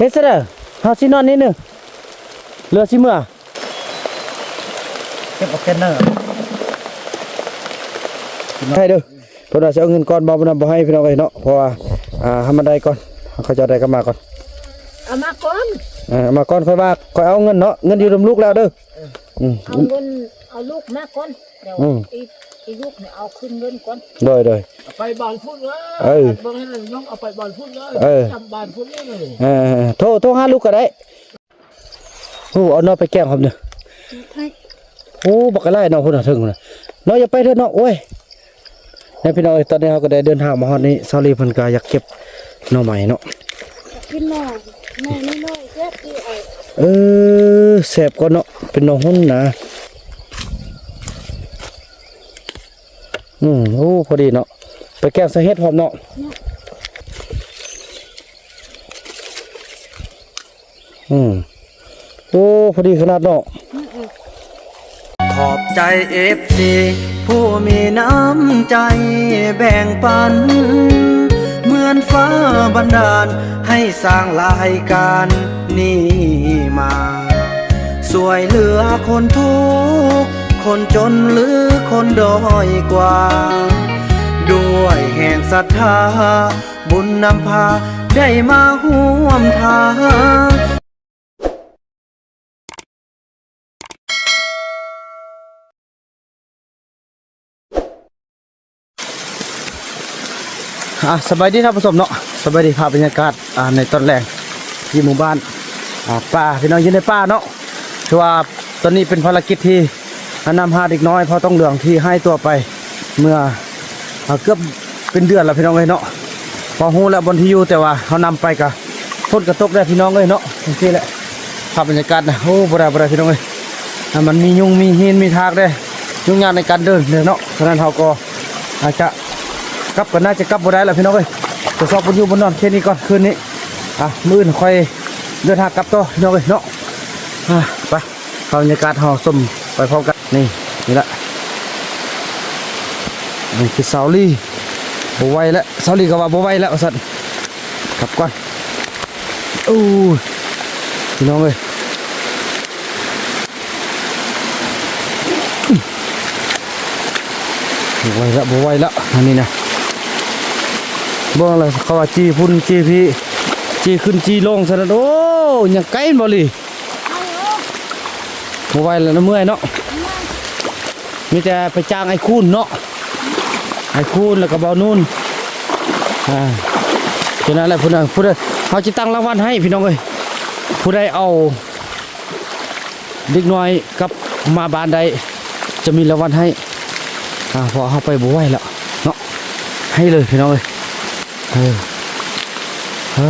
ເຮັດຊະເດີ ເຮົາຊິນອນນີ້ໜຶ່ງ ເຫຼືອຊິເມືອ ເກັບເອົາແກນເນີ ໃຫ້ເດີ. ເພິ່ນວ່າຊິເອົາເງິນກ່ອນ ບໍ່ ບໍ່ນຳ ບໍ່ໃຫ້ພີ່ນ້ອງເອີຍເນາະ ເພາະວ່າ ອ່າ ໃຫ້ມັນໄດ້ກ່ອນ ເຮົາເຈົ້າໄດ້ກັບມາກ່ອນ ເອົາມາກ່ອນ ເອີ ເອົາມາກ່ອນ ຄ່ອຍວ່າ ຄ່ອຍເອົາເງິນເນາະ ເງິນຢູ່ນຳລູກແລ້ວເດີ. ອືມ ເອົາເງິນ ເອົາລູກມາກ່ອນ ດຽວ ອືມ ອີ ອີລູກນີ້ເອົາຄືນເງິນກ່ອນ. ໂດຍ ໂດຍ ເອົາໄປບ້ານພຸ້ນເດີ ເອີ ເບິ່ງໃຫ້ນ້ອງເອົາໄປບ້ານພຸ້ນເດີ ເອີ ຈຳບ້ານພຸ້ນເດີ ເອີ ໂທ ໂທຫາລູກກໍໄດ້. ໂອ້ ເອົາໜໍ່ໄປແກງພ້ອມເດີ ໂອ້ ບັກກະຫຼາຍເນາະ ພຸ້ນນະເທິງພຸ້ນນະ ເນາະ ຢ່າໄປເດີເນາະ ໂອ້ຍ. ນີ້ພີ່ນ້ອງເອີຍ ຕອນນີ້ເຮົາກໍໄດ້ເດີນທາງມາຮອດນີ້ ສາວລີເພິ່ນກໍຢາກເກັບໜໍ່ໄມ້ເນາະ ກິນໜໍ່ ໜໍ່ນ້ອຍໆ ແຊບດີອ້າຍ ເອີ ແຊບກ່ອນເນາະ ເປັນໜໍ່ຫົ່ນນະ ອືມ ໂອ້ ພໍດີເນາະ ໄປແກງໃສ່ເຫັດພ້ອມເນາະ ເນາະ. ອືມ ໂອ້ ພໍດີຂະໜາດເນາະ ອືມໆ. ຂอบใจ เอฟซี ผู้มีน้ำใจแบ่งปัน เหมือนฟ้าบันดาลให้สร้างรายการนี้มา ช่วยเหลือคนทุกข์คนจนหรือคนด้อยกว่า ด้วยแห่งศรัทธา บุญนำพาได้มาร่วมทาง ອ່າ ສະບາຍດີທ່ານຜູ້ຊົມເນາະ ສະບາຍດີ ພາບບັນຍາກາດ ອ່າ ໃນຕອນແລງທີ່ໝູ່ບ້ານ ອ່າ ປ່າ ພີ່ນ້ອງຢູ່ໃນປ່າເນາະ ຖືວ່າຕອນນີ້ເປັນພາລະກິດທີ່ ອັນນຳຫາເດັກນ້ອຍພໍ່ຕ້ອງເຫຼືອງທີ່ຫາຍຕົວໄປເມື່ອ ເອີ ເກືອບເປັນເດືອນແລ້ວພີ່ນ້ອງເອີຍເນາະ ພໍຮູ້ແລ້ວບ່ອນທີ່ຢູ່ ແຕ່ວ່າເຮົານຳໄປກະຝົນກະຕົກແດ່ພີ່ນ້ອງເອີຍເນາະ ຈັ່ງຊີ້ແຫຼະ ພາບບັນຍາກາດນະ ໂອ້ ບໍ່ໄດ້ ບໍ່ໄດ້ພີ່ນ້ອງເອີຍ ມັນມີຍຸງມີຫີນມີທາກເດ້ ຫຍຸ້ງຍາກໃນການເດີນເດ້ເນາະ ສະນັ້ນເຮົາກໍອາດຈະກັບ ກໍໜ້າຈະກັບບໍ່ໄດ້ແລ້ວພີ່ນ້ອງເອີຍ ໄປຊອກບ່ອນຢູ່ບ່ອນນອນແຄ່ນີ້ກ່ອນຄືນນີ້ ອ່າ ມື້ອື່ນຄ່ອຍເດີນທາງກັບຕໍ່ພີ່ນ້ອງເອີຍເນາະ ອ່າ ໄປ ພາບບັນຍາກາດເຮົາຊົມໄປພ້ອມກັນ ນີ້ ນີ້ລະ ນີ້ຄືສາວລີ ບໍ່ໄຫວແລ້ວ ສາວລີກໍວ່າບໍ່ໄຫວແລ້ວວ່າຊັ້ນ ກັບກ່ອນ ໂອ້ຍ ພີ່ນ້ອງເອີຍ ບໍ່ໄຫວແລ້ວ ບໍ່ໄຫວແລ້ວ ອັນນີ້ນະ ເບິ່ງແລ້ວເຂົາວ່າຈີ່ພຸ້ນຈີ່ພີ້ ຈີ່ຂຶ້ນຈີ່ລົງຊັ້ນ ໂອ້ ຍັງໄກບໍ່ລີ ບໍ່ໄຫວແລ້ວເນາະ ເມື່ອຍເນາະ ມີແຕ່ໄປຈ້າງອ້າຍຄູນເນາະ ອ້າຍຄູນ ແລ້ວກໍບ່າວນູນ ອ່າ ເທົ່ານັ້ນແຫຼະ ຜູ້ໃດ ຜູ້ໃດ ເຮົາຈະຕັ້ງລາງວັນໃຫ້ພີ່ນ້ອງເອີຍ ຜູ້ໃດເອົາເດັກນ້ອຍກັບມາບ້ານໄດ້ ຈະມີລາງວັນໃຫ້ ອ່າ ເພາະເຮົາໄປບໍ່ໄຫວແລ້ວເນາະ ໃຫ້ເລີຍພີ່ນ້ອງເອີຍ ເອີ ເອີ.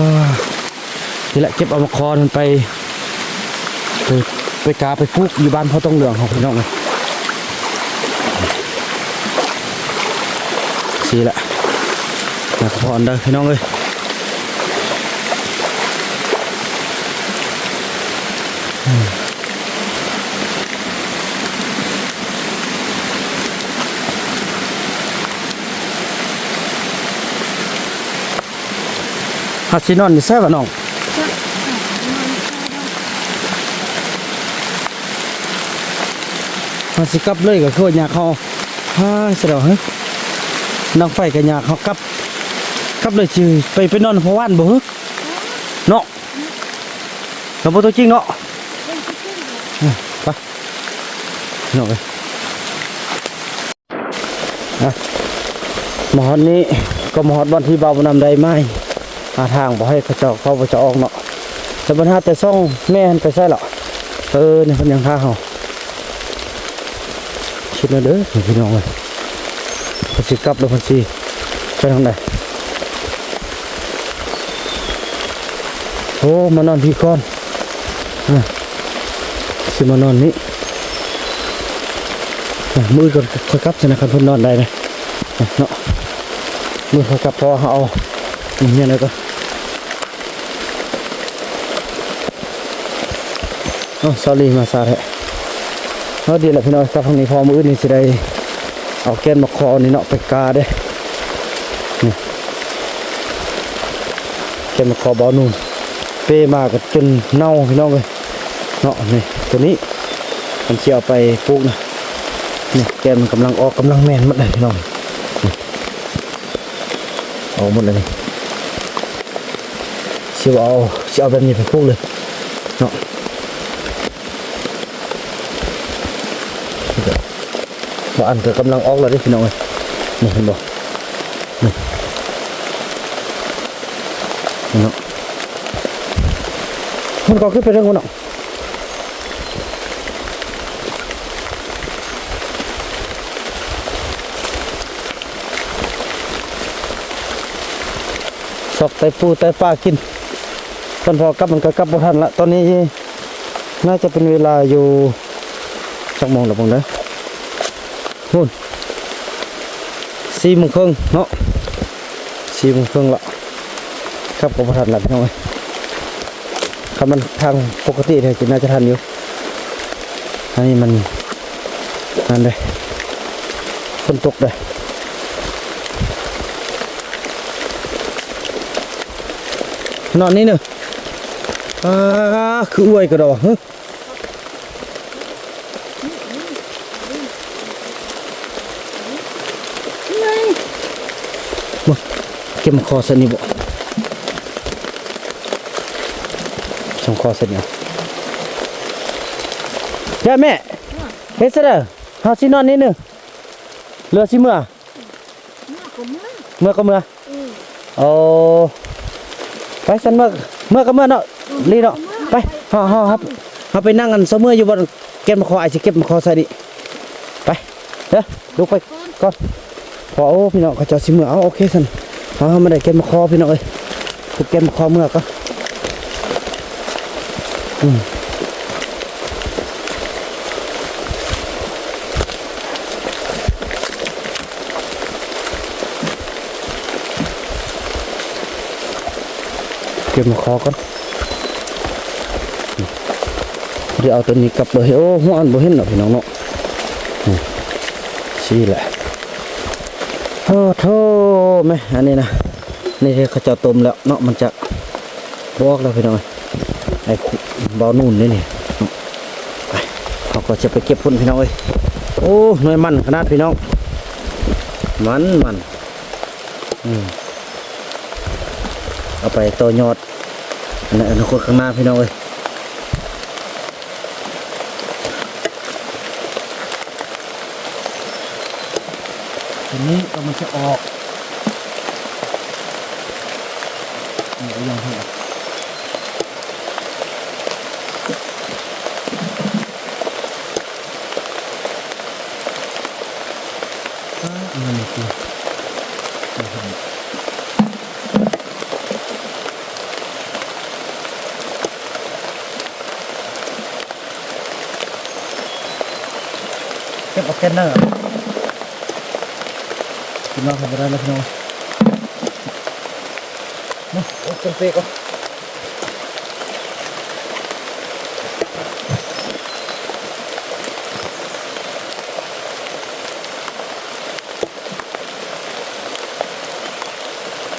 ນີ້ແຫຼະ ເກັບເອົາໝາກຄໍນັ້ນໄປ ໄປ ໄປກາໄປປູກຢູ່ບ້ານພໍ່ຕ້ອງເຫຼືອງເຮົາພີ່ນ້ອງເອີຍ ຊີ້ແຫຼະ ໝາກຄໍເດີພີ່ນ້ອງເອີຍ ອືມ. ເຮົາຊິນອນຢູ່ໃສວະນ້ອງ? ເຮົາຊິກັບເລີຍກໍຄືວ່າຍາກເຮົາ ພາສະດອກ ນາງໄຟກໍຍາກເຮົາກັບ ກັບເລີຍຊິໄປ ໄປນອນພໍ່ຫວານບໍ່ເຮີ ເນາະ? ເນາະ ບໍ່ຕົວຈິງເນາະ? ເອີ ໄປ ພີ່ນ້ອງເອີຍ. ອ່ະ ມາຮອດນີ້ກໍມາຮອດບ່ອນທີ່ບ່າວບຸນນຳໄດ້ໄມ້ຫາທາງບໍ່ໃຫ້ເຂົາເຈົ້າເຂົ້າເຂົາເຈົ້າອອກເນາະ ແຕ່ບັນຫາແຕ່ສອງແມ່ຫັ້ນໄປໃສລະ? ເອີ ນີ້ເພິ່ນຍັງຖ້າເຮົາ ຄິດແລ້ວເດີພີ່ນ້ອງເອີຍ ເພິ່ນຊິກັບຫຼືເພິ່ນຊິໄປທາງໃດ? ໂອ້ ມານອນພີ້ກ່ອນ ອ່ະ ຊິມານອນນີ້ ອ່ະ ມື້ອື່ນກໍຄ່ອຍກັບຊັ້ນນະ ຄັນເພິ່ນນອນໄດ້ນະ ອ່ະ ເນາະ ມື້ອື່ນຄ່ອຍກັບ ເພາະວ່າເຮົາເອົາ ນີ້ ແນວໃດກໍ ເອົາ ສາວລີມາຊ້າແທ້ ເອົາ ດີແລ້ວພີ່ນ້ອງ ກັບທາງນີ້ ເພາະມື້ອື່ນນີ້ຊິໄດ້ເອົາແກ່ນໝາກຄໍນີ້ເນາະ ໄປກາເດ້ ນີ້ ແກ່ນໝາກຄໍບ່າວນູນ ເປມາກໍຈົນເນົ່າພີ່ນ້ອງເອີຍເນາະ. ນີ້ໂຕນີ້ມັນຊິເອົາໄປປູກນະ. ນີ້ແກ່ນມັນກຳລັງອອກ ກຳລັງແມ່ນໝົດເລີຍພີ່ນ້ອງ. ນີ້ອອກໝົດເລີຍນີ້. ຊິເອົາ ຊິເອົາແບບນີ້ໄປປູກເລີຍເນາະ. ບາງອັນກໍກຳລັງອອກແລ້ວເດ້ພີ່ນ້ອງເອີຍ. ນີ້ເຫັນບໍ່? ນີ້ ນີ້ເນາະ. ມັນກໍຂຶ້ນໄປເທິງພຸ້ນເນາະ. ຊອກໄຕ່ປູໄຕ່ປາກິນ. ເພິ່ນພໍກັບມັນກໍກັບບໍ່ທັນລະ. ຕອນນີ້ໜ້າຈະເປັນເວລາຢູ່ ຈັກໂມງລະເບິ່ງເດີ. ພຸ້ນ ສີ່ໂມງເຄິ່ງເນາະ, ສີ່ໂມງເຄິ່ງລະ. ກັບກໍບໍ່ທັນລະພີ່ນ້ອງເອີຍ. ຄັນມັນທາງປົກກະຕິນີ້ ໜ້າຈະທັນຢູ່. ອັນນີ້ມັນ ນັ້ນເດ້ ຝົນຕົກເດ້. ນອນນີ້ເນີ. ອາ ຄືອວຍກະດອກ. ເກັບມາຄໍໃສ່ນີ້ບໍ? ເກັບມາຄໍໃສ່ນີ້. ແມ່ ເຮັດຊະເດີ. ເຮົາຊິນອນນີ້ໜຶ່ງ ຫຼືຊິເມືອ? ເມືອກໍເມືອ. ເມືອກໍເມືອ. ໂອ້ ໄປຊັ້ນ ເມືອ ເມືອກໍເມືອເນາະ. ລີເນາະ. ໄປ ເຮົາ ເຮົາ ເຮົາ ເຮົາໄປນັ່ງອັນເຊົາເມືອຢູ່ບ່ອນແກ່ນມະຄໍ. ອ້າຍຊິເກັບມະຄໍໃສ່ນີ້. ໄປເດີ ລູກໄປກ່ອນ. ພໍ ໂອ້ ພີ່ນ້ອງ ເຂົາເຈົ້າຊິເມືອ. ເອົາ ໂອເຄຊັ້ນ ເຮົາ ເຮົາມາໄດ້ແກ່ນມະຄໍພີ່ນ້ອງເອີຍ. ເກັບມະຄໍເມືອກ່ອນ. ອືມ ເກັບມະຄໍກ່ອນ. ບໍ່ໄດ້ເອົາໂຕນີ້ກັບເລີຍ. ໂອ້ ຫົວອັນບໍ່ເຫັນເນາະ ພີ່ນ້ອງເນາະ. ອືມ ຊີ້ແຫຼະ. ໂອ້ໂທ້ ແມ່ ອັນນີ້ນະ ນີ້ເຂົາເຈົ້າຕົ້ມແລ້ວເນາະ ມັນຈະບໍ່ອອກແລ້ວພີ່ນ້ອງເອີຍ. ໄອ້ເບົານູນເດ້ນີ້. ໄປ ເຮົາກໍຈະໄປເກັບພຸ້ນພີ່ນ້ອງເອີຍ. ໂອ້ ໜ່ວຍມັນຂະໜາດພີ່ນ້ອງ. ມັນ ມັນ ອືມ ເອົາໄປຕໍ່ຍອດໃນອະນາຄົດຂ້າງໜ້າພີ່ນ້ອງເອີຍ. ທີນີ້ກໍມັນຈະອອກ ນີ້ກໍຍັງເຫັນ ເກັບເອົາແກ່ນເດີ. ພີ່ນ້ອງ ເອົາບໍ່ໄດ້ແລ້ວພີ່ນ້ອງ. ມາ ເອົາຂຶ້ນເປກ່ອນ.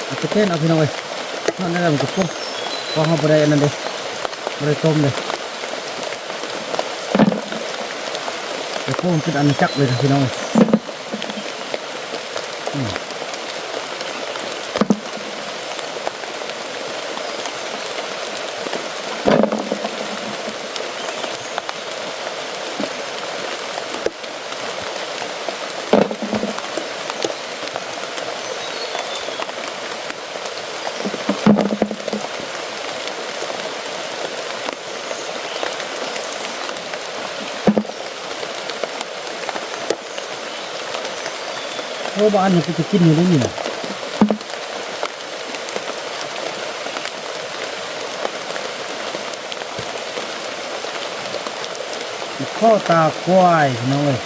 ເອົາໄປແກ່ນເອົາພີ່ນ້ອງເອີຍ. ເນາະ ແນວໃດມັນກໍປຸ້ງ ເພາະເຮົາບໍ່ໄດ້ອັນນັ້ນເດ້ ບໍ່ໄດ້ຕົ້ມເດ້. ໂອ້ໂຫ ມັນເປັນອານາຈັກເລີຍນະພີ່ນ້ອງເອີຍ. ອືມ ໂອ້ ບາດນີ້ເປັນຕາກິນຢູ່ເດ້ນີ້ນະ. ຂໍ້ຕາຄວາຍພີ່ນ້ອງເອີຍ.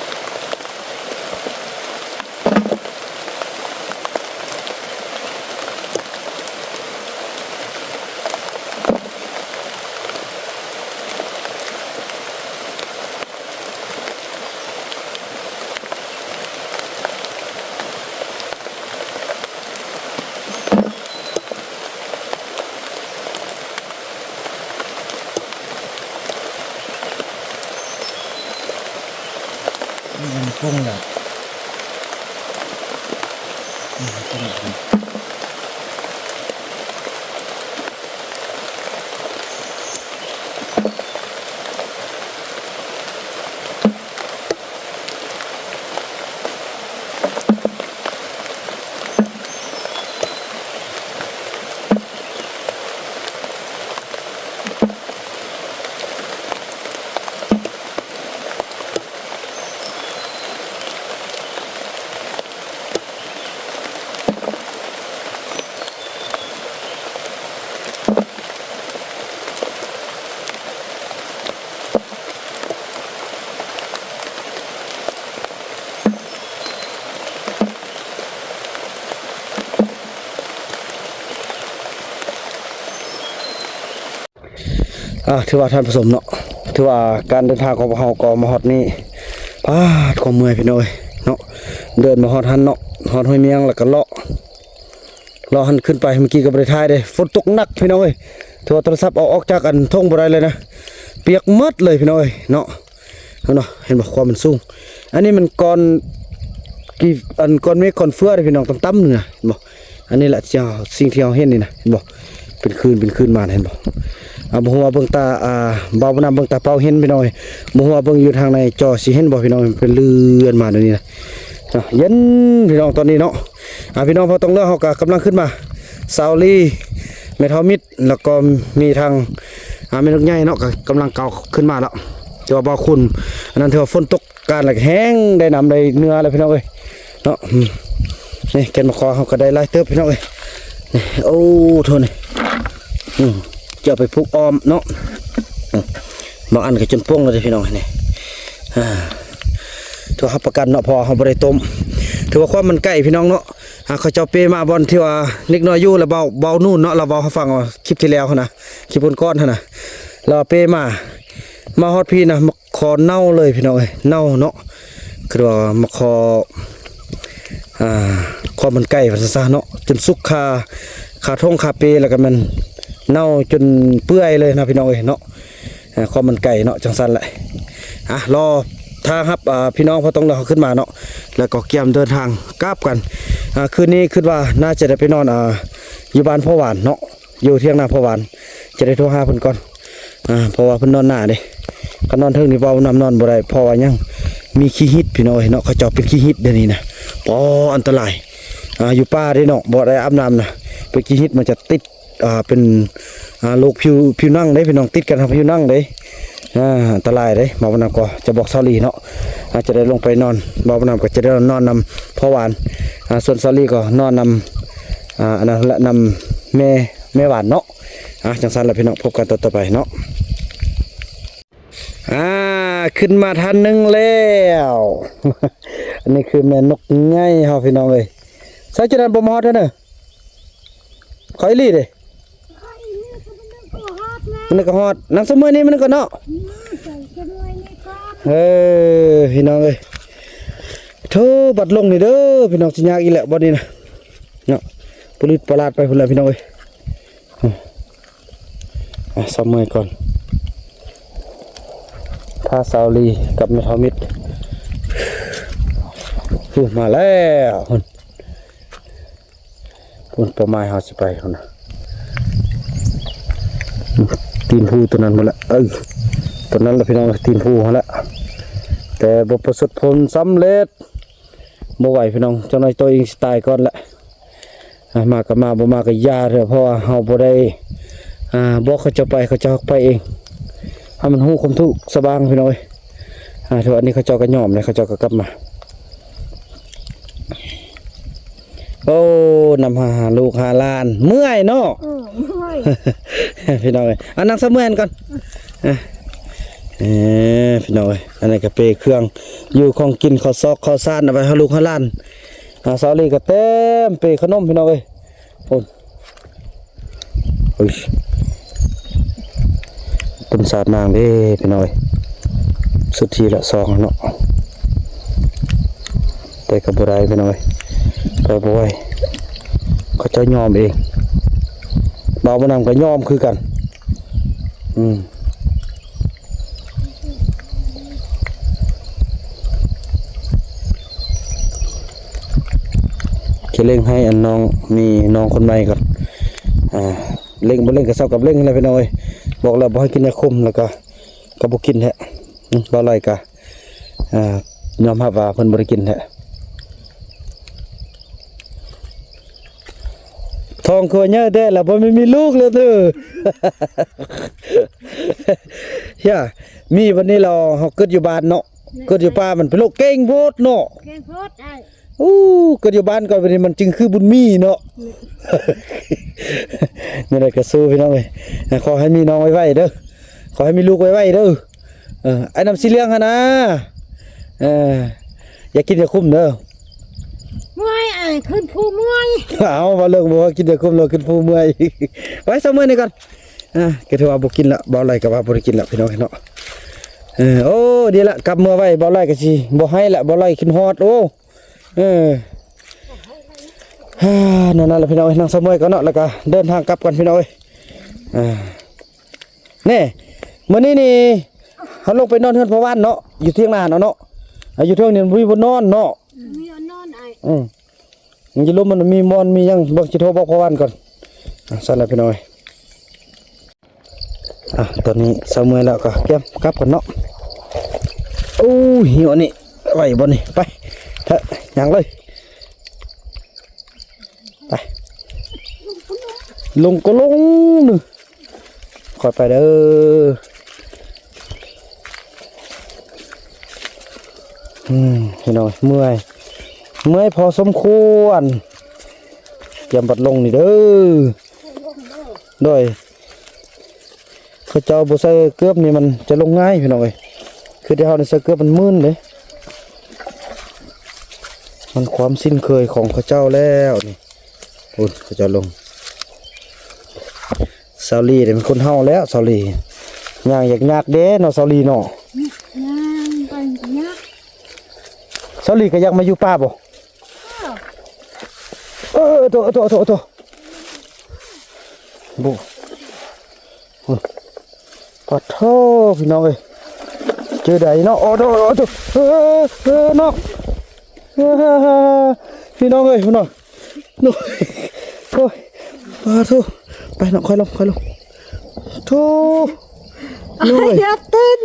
ໂ ມັນປຸງແລ້ວ ອືມ ປຸງແລ້ວ. ອ່າ ຖືວ່າທ່ານຜູ້ຊົມເນາະ ຖືວ່າການເດີນທາງຂອງພວກເຮົາກໍມາຮອດນີ້ ປາດ ຄວາມເມື່ອຍພີ່ນ້ອງເອີຍເນາະ. ເດີນມາຮອດຫັ້ນເນາະ ຮອດຫ້ວຍມຽງ ແລ້ວກໍເລາະ ເລາະຫັ້ນຂຶ້ນໄປ. ເມື່ອກີ້ກໍບໍ່ໄດ້ຖ່າຍເດ້ ຝົນຕົກໜັກພີ່ນ້ອງເອີຍ ຖືວ່າໂທລະສັບເອົາອອກຈາກອັນຖົງບໍ່ໄດ້ເລີຍນະ ປຽກໝົດເລີຍພີ່ນ້ອງເອີຍເນາະ. ເຫັນບໍ່ ເຫັນບໍ່ ຄວາມມັນສູງ. ອັນນີ້ມັນກ້ອນກີ່ ອັນກ້ອນເມກກ້ອນເຟືອເດ້ພີ່ນ້ອງ ຕ່ຳໆ ນີ້ນະ ເຫັນບໍ່? ອັນນີ້ລະທີ່ເຮົາ ສິ່ງທີ່ເຮົາເຫັນນີ້ນະ ເຫັນບໍ່? ເປັນຄື້ນ ເປັນຄື້ນມາ ເຫັນບໍ່? ອ່າ ບໍ່ຮູ້ວ່າເບິ່ງຕາ ອ່າ ບ່າວບຸນນຳເບິ່ງຕາເປົ່າເຫັນພີ່ນ້ອງເອີຍ ບໍ່ຮູ້ວ່າເບິ່ງຢູ່ທາງໃນຈໍຊິເຫັນບໍ່ພີ່ນ້ອງ? ເປັນເລື່ອນມາແນວນີ້ນະ ເນາະ ເຢັນພີ່ນ້ອງຕອນນີ້ເນາະ. ອ່າ ພີ່ນ້ອງເຜົ່າຕົງເຫຼືອເຮົາກໍກຳລັງຂຶ້ນມາ ສາວລີ ແມ່ເຖົ້າມິດ ແລ້ວກໍມີທາງ ອ່າ ແມ່ນົກໃຫຍ່ເນາະ ກໍກຳລັງເກົາຂຶ້ນມາແລ້ວ. ແຕ່ວ່າບໍ່ຄຸນ ອັນນັ້ນຖືວ່າຝົນຕົກການ ແລ້ວກໍແຫ້ງ ໄດ້ນ້ຳໄດ້ເນື້ອແລ້ວພີ່ນ້ອງເອີຍເນາະ. ອືມ ນີ້ແກ່ນມະຄອເຮົາກໍໄດ້ຫຼາຍເຕີບພີ່ນ້ອງເອີຍ. ນີ້ ໂອ້ ໂທ້ນີ້ ອືມ ຈະເອົາໄປຜູກອ້ອມເນາະ. ອືມ ບາງອັນກໍຈົນປົ່ງແລ້ວເດ້ພີ່ນ້ອງ. ນີ້ ອ່າ ຖືວ່າຮັບປະກັນເນາະ ເພາະວ່າເຮົາບໍ່ໄດ້ຕົ້ມ. ຖືວ່າຄວາມມັນໄກ່ພີ່ນ້ອງເນາະ ອ່າ ເຂົາເຈົ້າເປມາບ່ອນທີ່ວ່າເດັກນ້ອຍຢູ່ ແລ້ວເວົ້າ ເວົ້ານູນເນາະ ລາວເວົ້າໃຫ້ຟັງ ຄລິບທີ່ແລ້ວຫັ້ນນະ ຄລິບກ່ອນໆ ຫັ້ນນະ ລາວເປມາ ມາຮອດພີ້ນະ ມາຂໍເນົ່າເລີຍພີ່ນ້ອງເອີຍ ເນົ່າເນາະ. ຄືວ່າມາຂໍ ອ່າ ຄວາມມັນໄກ່ວ່າຊັ້ນຊະເນາະ ຈົນສຸກຄາ ຄາຖົງຄາເປ ແລ້ວກໍແມ່ນເນົ່າຈົນເປື່ອຍເລີຍນະພີ່ນ້ອງເອີຍເນາະ. ເອີ ຄວາມມັນໄກ່ເນາະ ຈັ່ງຊັ້ນແຫຼະ. ອ່ະ ລໍຖ້າຮັບ ອ່າ ພີ່ນ້ອງເຜົ່າຕົງເຫຼືອເຮົາຂຶ້ນມາເນາະ ແລ້ວກໍກຽມເດີນທາງກັບກັນ. ອ່າ ຄືນນີ້ຄິດວ່າໜ້າຈະໄດ້ໄປນອນ ອ່າ ຢູ່ບ້ານພໍ່ຫວານເນາະ ຢູ່ຖຽງນາພໍ່ຫວານ. ຈະໄດ້ໂທຫາເພິ່ນກ່ອນ ອ່າ ເພາະວ່າເພິ່ນນອນໜ້າເດ້. ຄັນນອນເທິງນີ້ເວົ້ານຳນອນບໍ່ໄດ້ ເພາະວ່າຫຍັງ ມີຂີ້ຫີດພີ່ນ້ອງເອີຍເນາະ. ເຂົາເຈົ້າເປັນຂີ້ຫີດດຽວນີ້ນະ ອໍ ອັນຕະລາຍ. ອ່າ ຢູ່ປ່າເດ້ເນາະ ບໍ່ໄດ້ອາບນ້ຳນະ ເປັນຂີ້ຫີດ ມັນຈະຕິດ ອ່າ ເປັນ ອ່າ ໂລກຜິວ ຜິວໜັງເດ້ພີ່ນ້ອງ ຕິດກັນກັບຜິວໜັງເດ້. ອ່າ ອັນຕະລາຍເດ້. ບ່າວບຸນນຳກໍຈະບອກສາວລີເນາະ ອາດຈະໄດ້ລົງໄປນອນ ບ່າວບຸນນຳກໍຈະໄດ້ນອນນຳພໍ່ຫວານ ອ່າ ສ່ວນສາວລີກໍນອນນຳ ອ່າ ອັນນັ້ນແຫຼະ ນຳແມ່ ແມ່ຫວານເນາະ. ອ່າ ຈັ່ງຊັ້ນລະພີ່ນ້ອງ ພົບກັນຕອນຕໍ່ໄປເນາະ. ອ່າ ຂຶ້ນມາທ່ານໜຶ່ງແລ້ວ ອັນນີ້ຄືແມ່ນົກໃຫຍ່ເຮົາພີ່ນ້ອງເອີຍ. ໃສຈະນັ້ນບໍ່ມາຮອດເດີ ຂ້ອຍອີ່ຫຼີເດ້. ມັນກໍຮອດ ນັ່ງສະເໝີຍນີ້ມັນກໍເນາະ. ເອີ ພີ່ນ້ອງເອີຍ ໂທ້ ບັດລົງນີ້ເດີພີ່ນ້ອງ ຊິຍາກອີກແລ້ວບ່ອນນີ້ນະເນາະ. ປະລິດປະຫຼາດໄປພຸ້ນແຫຼະພີ່ນ້ອງເອີຍ. ອ່ະ ສະເໝີຍກ່ອນ ພາສາວລີກັບແມ່ເຖົ້າມິດ ພຸ້ນມາແລ້ວ ພຸ້ນ ພຸ້ນ ເປົ້າໝາຍເຮົາຊິໄປພຸ້ນນະ ຕີນພູຕົວນັ້ນພຸ້ນແຫຼະ. ເອີ ຕົວນັ້ນລະພີ່ນ້ອງ ຕີນພູຫັ້ນແຫຼະ ແຕ່ບໍ່ປະສົບຜົນສຳເລັດ. ບໍ່ໄຫວພີ່ນ້ອງ ຈັກໜ້ອຍໂຕເອງຊິຕາຍກ່ອນແຫຼະ. ອ່າ ມາກໍມາ ບໍ່ມາກໍຢ່າເຖາະ ເພາະວ່າເຮົາບໍ່ໄດ້ ອ່າ ບອກເຂົາເຈົ້າໄປ ເຂົາເຈົ້າໄປເອງ ໃຫ້ມັນຮູ້ຄວາມທຸກສະບາງພີ່ນ້ອງເອີຍ. ອ່າ ເທົ່າອັນນີ້ເຂົາເຈົ້າກໍຍອມແລ້ວ ເຂົາເຈົ້າກໍກັບມາ. ໂອ້ ນຳຫາລູກຫາຫຼານເມື່ອຍເນາະ. ເອີ ເມື່ອຍ ພີ່ນ້ອງເອີຍ. ອ່າ ນັ່ງສະເໝືອນກ່ອນ ເອີ ພີ່ນ້ອງເອີຍ. ອັນນີ້ກໍເປເຄື່ອງຢູ່ຂອງກິນ ເຂົ້າຊອກເຂົ້າສານ ເອົາໄວ້ໃຫ້ລູກໃຫ້ຫຼານ. ອ່າ ສາວລີກໍເຕັມເປຂະໜົມພີ່ນ້ອງເອີຍ. ໂອ້ຍ ເອີຍ ຕົ້ນສາດນາງເດ້ພີ່ນ້ອງເອີຍ. ສຸດທີລະສອງເນາະ ແຕ່ກໍບໍ່ໄດ້ພີ່ນ້ອງເອີຍ ໄປບໍ່ໄຫວ. ເຂົາເຈົ້າຍອມເອງ ບ່າວບຸນນຳກໍຍອມຄືກັນ. ອືມ. ເລັ່ງໃຫ້ອັນນ້ອງ ມີນ້ອງຄົນໃໝ່ກ່ອນ. ອ່າ ເລັ່ງບໍ່ເລັ່ງກໍເຊົາກັບເລັ່ງຫັ້ນແຫຼະພີ່ນ້ອງເອີຍ. ບອກແລ້ວບໍ່ໃຫ້ກິນຢາຄຸມ ແລ້ວກໍ ກໍບໍ່ກິນແທ້. ອືມ ບ່າວໄຫຼກໍ ອ່າ ຍອມຮັບວ່າເພິ່ນບໍ່ໄດ້ກິນແທ້. ທ້ອງຄືວ່າໃຫຍ່ແທ້ລະ ບໍ່ແມ່ນມີລູກແລ້ວເດີ. ເຮີຍ ມີບັດນີ້ລາວ ເຮົາເກີດຢູ່ບ້ານເນາະ ເກີດຢູ່ປ່າ ມັນເປັນໂລກເກັ່ງໂພດເນາະ. ເກັ່ງໂພດອ້າຍ. ໂອ້ ເກີດຢູ່ບ້ານກ່ອນ ບັດນີ້ມັນຈຶ່ງຄືບຸນມີເນາະ. ແນວໃດກໍສູ້ພີ່ນ້ອງເອີຍ. ຂໍໃຫ້ມີນ້ອງໄວໆເດີ ຂໍໃຫ້ມີລູກໄວໆເດີ. ເອີ ອ້າຍນ້ຳສີເຫຼືອງຫັ້ນນະ. ເອີ ຢ່າກິນຢາຄຸມເດີ. ເມື່ອຍອ້າຍ ຂຶ້ນພູເມື່ອຍ. ເອົາ ວ່າເລື່ອງບໍ່ກິນຢາຄຸມແລ້ວຂຶ້ນພູເມື່ອຍ. ໄວ້ ເຊົາເມື່ອຍນີ້ກ່ອນ. ອ່າ ກໍຖືວ່າບໍ່ກິນລະ ບ່າວໄຫຼກໍວ່າບໍ່ໄດ້ກິນລະພີ່ນ້ອງເນາະ. ເອີ ໂອ້ ດີລະ ກັບເມືອໄວ ບ່າວໄຫຼກໍຊິບໍ່ໃຫ້ລະ ບ່າວໄຫຼຄິດຮອດ. ໂອ້ ເອີ ແນວນັ້ນລະພີ່ນ້ອງເອີຍ. ນັ່ງເຊົາເມື່ອຍກ່ອນເນາະ ແລ້ວກໍເດີນທາງກັບກັນພີ່ນ້ອງເອີຍ. ອ່າ ແນ່ ມື້ນີ້ນີ້ເຮົາລົງໄປນອນເຮືອນພໍ່ຫວານເນາະ ຢູ່ທຽງນາເນາະ. ອ່າ ຢູ່ເທິງນີ້ມັນບໍ່ມີບ່ອນນອນເນາະ. ມີບ່ອນນອນອ້າຍ. ອືມ ມັນຢູ່ລຸ່ມ ມັນມີບ່ອນມີຫຍັງ. ເບິ່ງ ຊິໂທບອກພໍ່ຫວານກ່ອນ. ອ່າ ຊັ້ນລະພີ່ນ້ອງເອີຍ. ອ່ະ ຕອນນີ້ເຊົາເມື່ອຍແລ້ວກໍກຽມກັບກັນເນາະ. ໂອ້ຍ ຫິວອັນນີ້ ໄຫວບໍ່ນີ້? ໄປເຖາະ ຍ່າງເລີຍ. ໄປ ລົງກໍລົງເດີ ຄ່ອຍໄປເດີ. ອືມ ພີ່ນ້ອງ ເມື່ອຍ ເມື່ອຍພໍສົມຄວນ. ກຽມບັດລົງນີ້ເດີ. ໂດຍ ເຂົາເຈົ້າບໍ່ໃສ່ເກືອບນີ້ມັນຈະລົງງ່າຍພີ່ນ້ອງເອີຍ. ຄືທີ່ເຮົານີ້ໃສ່ເກືອບມັນມື່ນເດ້. ມັນຄວາມຊິນເຄີຍຂອງເຂົາເຈົ້າແລ້ວນີ້. ພຸ້ນ ເຂົາເຈົ້າລົງ. ສາວລີເດ້ ເປັນຄົນເຮົາແລ້ວ ສາວລີ. ຍ່າງຍາກໆເດ້ເນາະ ສາວລີເນາະ. ຍ່າງໄປຍາກ. ສາວລີກໍຢາກມາຢູ່ປ່າບໍ່? ເອີ ໂຕ ໂຕ ໂຕ ໂຕ ບໍ່ ປະໂທ ພີ່ນ້ອງເອີຍ ເຈີໃດເນາະ. ໂອ້ໂຕ ໂອ້ໂຕ ເອີ ເອີ ເນາະ ເອີ ພີ່ນ້ອງເອີຍ ພີ່ນ້ອງ ໂອ້ຍ ປະໂທ ໄປເນາະ ຄ່ອຍລົງ ຄ່ອຍລົງ ໂທ ໂອ້ຍ ຢ່າເຕັ້ນ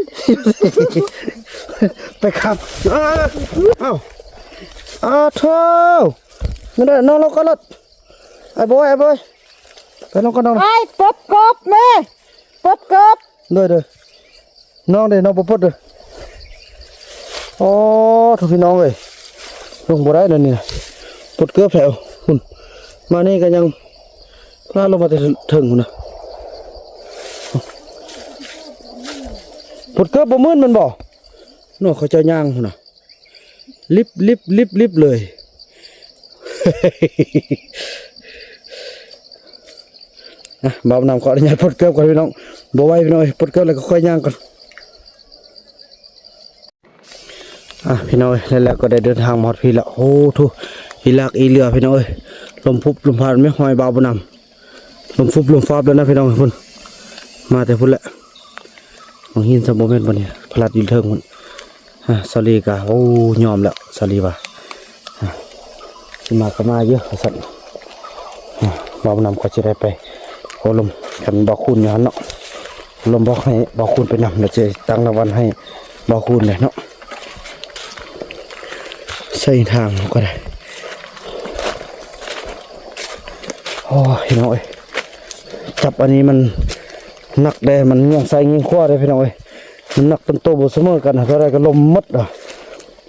ໄປຂັບ ເອີ ເອົ້າ ອ້າໂທ ນັ້ນແຫຼະ ນອນລົງກ່ອນໂລດ ອ້າຍບອຍ ອ້າຍບອຍ ໄປລົງກ່ອນ ນ້ອງ ອ້າຍ ປົດເກີບແມ່ ປົດເກີບ ໂດຍ ໂດຍ ນ້ອງເດ້ ນ້ອງບໍ່ປົດເດີ ໂອ້ ໂທ້ ພີ່ນ້ອງເອີຍ ລົງບໍ່ໄດ້ແລ້ວນີ້ນະ ປົດເກີບແທ້ ພຸ້ນ ມານີ້ກໍຍັງ ພາລົງມາແຕ່ເທິງພຸ້ນນະ ປົດເກີບບໍ່ມື່ນແມ່ນບໍ່? ເນາະ ເຂົາເຈົ້າຍ່າງພຸ້ນນະ ລິບ ລິບ ລິບ ລິບເລີຍ ອ່ະ ບ່າວນຳຂໍອະນຸຍາດປົດເກີບກ່ອນພີ່ນ້ອງ ບໍ່ໄຫວພີ່ນ້ອງເອີຍ ປົດເກີບແລ້ວກໍຄ່ອຍຍ່າງກ່ອນ ອ່ະ ພີ່ນ້ອງເອີຍ ແລ້ວກໍໄດ້ເດີນທາງມາຮອດພີ້ລະ ໂອ້ໂທ້ ອີຫຼາກອີເຫຼືອພີ່ນ້ອງເອີຍ ລົມຟຸບລົມຟາດແມ່ນຫ້ອຍບ່າວນຳ ລົມຟຸບລົມຟາບແລ້ວນະພີ່ນ້ອງ ພຸ້ນ ມາແຕ່ພຸ້ນແຫຼະ ມັນຫີນຊະບໍ່ແມ່ນບໍ່ນີ້ ພະລັດຢູ່ເທິງພຸ້ນ ອາ ສາລີກະ ໂອ້ ຍອມແລ້ວ ສາລີວ່າ ອາ ຊິມາກໍມາຢູ່ ວ່າຊັ້ນ ອາ ເວົ້ານຳກໍຊິໄດ້ໄປໂອ້ລົມກັນ ບ່າວຄູນຢູ່ຫັ້ນເນາະ ລົມບອກໃຫ້ບ່າວຄູນໄປນຳ ແລ້ວຈະຕັ້ງລາງວັນໃຫ້ບ່າວຄູນເດ້ເນາະ ໃສ່ທາງເຮົາກໍໄດ້ ໂອ້ຍ ພີ່ນ້ອງເອີຍ ຈັບອັນນີ້ມັນໜັກເດ້ ມັນງຽງຊ້າຍງຽງຂວາເດ້ພີ່ນ້ອງເອີຍ ມັນໜັກເປັນໂຕບໍ່ສະເໝີກັນ ເທົ່າໃດກໍລົມໝົດ ອ່າ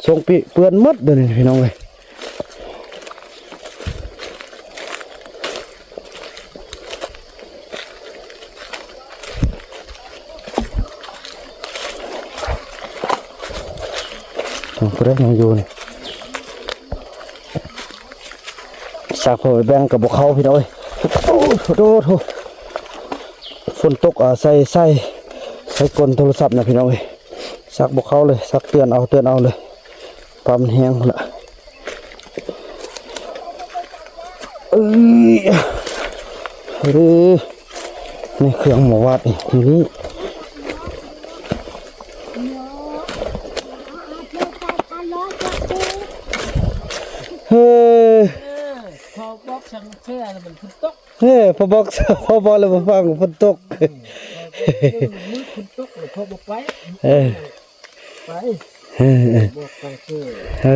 ຊ່ວງປີເປື້ອນໝົດດຽວນີ້ພີ່ນ້ອງເອີຍ ໂອ້ ຜູ້ໃດຍັງຢູ່ນີ້ ສາກເຂົາໄປແບ່ງກໍບໍ່ເຂົ້າພີ່ນ້ອງເອີຍ ໂອ້ໂຫ ໂອ້ໂຫ ຝົນຕົກ ອາ ໃສ່ ໃສ່ ໃສ່ກົ້ນໂທລະສັບນະພີ່ນ້ອງເອີຍ ສາກບໍ່ເຂົ້າເລີຍ ສາກເຕືອນເອົາ ເຕືອນເອົາເລີຍ ປາມັນແຫ້ງພຸ້ນລະ ເອີຍ ເອີຍ ນີ້ເຄື່ອງໝໍວາດນີ້ ນີ້ ເຮີ້ຍ ເອີ ພໍບອກ ພໍບອກແລ້ວບໍ່ຟັງ ຝົນຕົກ ມື້ຝົນຕົກແລ້ວພໍບໍ່ໄປ ເອີ ໄປ ເອີ ບອກໄປຄື ເອີ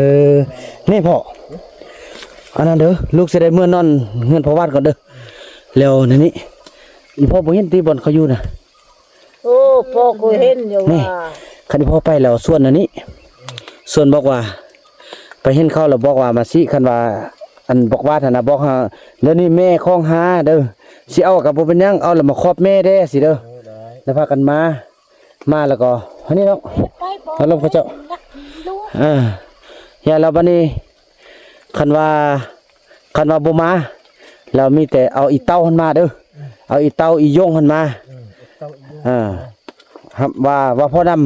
ນີ້ພໍ່ ອັນນັ້ນເດີ ລູກຊິໄດ້ເມືອນອນເຮືອນພໍ່ຫວານກ່ອນເດີ ແລ້ວນັ້ນນີ້ ອີພໍ່ບໍ່ເຫັນຕິບ່ອນເຂົາຢູ່ນະ? ໂອ້ ພໍ່ກໍເຫັນຢູ່ວ່າ ນີ້ ຄັນພໍ່ໄປແລ້ວຊວນອັນນີ້ ຊວນບອກວ່າ ໄປເຫັນເຂົາແລ້ວບອກວ່າມາຊິ ຄັນວ່າ ອັນບອກວ່າຫັ້ນນະ ບອກຫາ ດຽວນີ້ແມ່ຄອງຫາເດີ ຊິເອົາກໍບໍ່ເປັນຫຍັງ ເອົາແລ້ວມາຂອບແມ່ແດ່ຊິເດີ ເອີ ໄດ້ ແລ້ວພາກັນມາ ມາແລ້ວກໍອັນນີ້ເນາະ ອາລົມເຂົາເຈົ້າ ເອີ ຢ່າແລ້ວບັດນີ້ ຄັນວ່າ ຄັນວ່າບໍ່ມາ ແລ້ວມີແຕ່ເອົາອີເຕົ້າຫັ້ນມາເດີ ເອົາອີເຕົ້າອີຢົງຫັ້ນມາ ເອີ ອີເຕົ້າອີຢົງ ເອີ ຮັບວ່າ ວ່າພໍ່ນຳ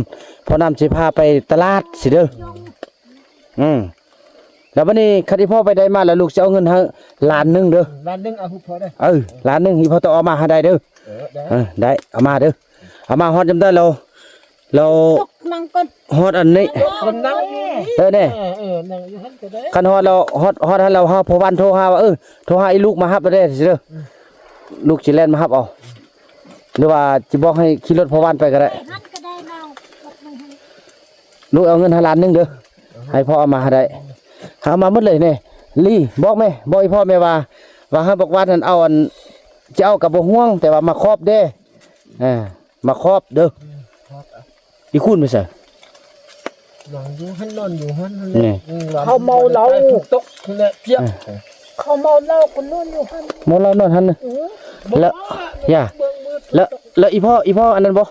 ພໍ່ນຳຊິພາໄປຕະຫຼາດຊິເດີ ອືມ ແລ້ວບັດນີ້ຄັນອີພໍ່ໄປໄດ້ມາແລ້ວ ລູກຊິເອົາເງິນໃຫ້ລ້ານໜຶ່ງເດີ ລ້ານໜຶ່ງເອົາໃຫ້ພໍ່ເດີ ເອີ ລ້ານໜຶ່ງ ອີພໍ່ຕ້ອງເອົາມາໃຫ້ໄດ້ເດີ ເອີ ໄດ້ ເອີ ໄດ້ ເອົາມາເດີ ເອົາມາຮອດຍາມໃດແລ້ວ ແລ້ວ ຕົກນັ່ງກ່ອນ ຮອດອັນນີ້ ຕົກກັນນັ່ງຢູ່ ເອີ ແນ່ ເອີ ເອີ ນັ່ງຢູ່ຫັ້ນກໍໄດ້ ຄັນຮອດແລ້ວ ຮອດ ຮອດຫັ້ນແລ້ວ ເຮົາ ພໍ່ຫວານໂທຫາວ່າ ເອີ ໂທຫາອີລູກມາຮັບເດີຊິເດີ ອືມ ລູກຊິແລ່ນມາຮັບເອົາ ຫຼືວ່າຊິບອກໃຫ້ຂີ່ລົດພໍ່ຫວານໄປກໍໄດ້ ໄປຫັ້ນກໍໄດ້ເນາະ ລົດໜຶ່ງຫັ້ນ ລູກເອົາເງິນໃຫ້ລ້ານໜຶ່ງເດີ ໃຫ້ພໍ່ເອົາມາໃຫ້ໄດ້ ເອົາມາໝົດເລີຍນີ້ ລີ ບອກແມ່ ບອກອີພໍ່ແມ່ວ່າ ວ່າໃຫ້ບັກຫວານຫັ້ນເອົາອັນ ຈະເອົາກໍບໍ່ຫ່ວງ ແຕ່ວ່າມາຂອບແດ່ ເອີ ມາຂອບເດີ ອືມ ອີຄູນໄປໃສ? ນອນຢູ່ຫັ້ນ ນອນຢູ່ຫັ້ນ ນີ້ ອືມ ເຂົາເມົາເຫຼົ້າ ຝົນຕົກແຫຼະ ປຽກ ເອີ ເຂົາເມົາເຫຼົ້າກໍນອນຢູ່ຫັ້ນ ເມົາເຫຼົ້ານອນຫັ້ນ ອືມ ແລ້ວ ຢ່າ ແລ້ວ ແລ້ວອີພໍ່ ອີພໍ່ອັນນັ້ນບໍ່?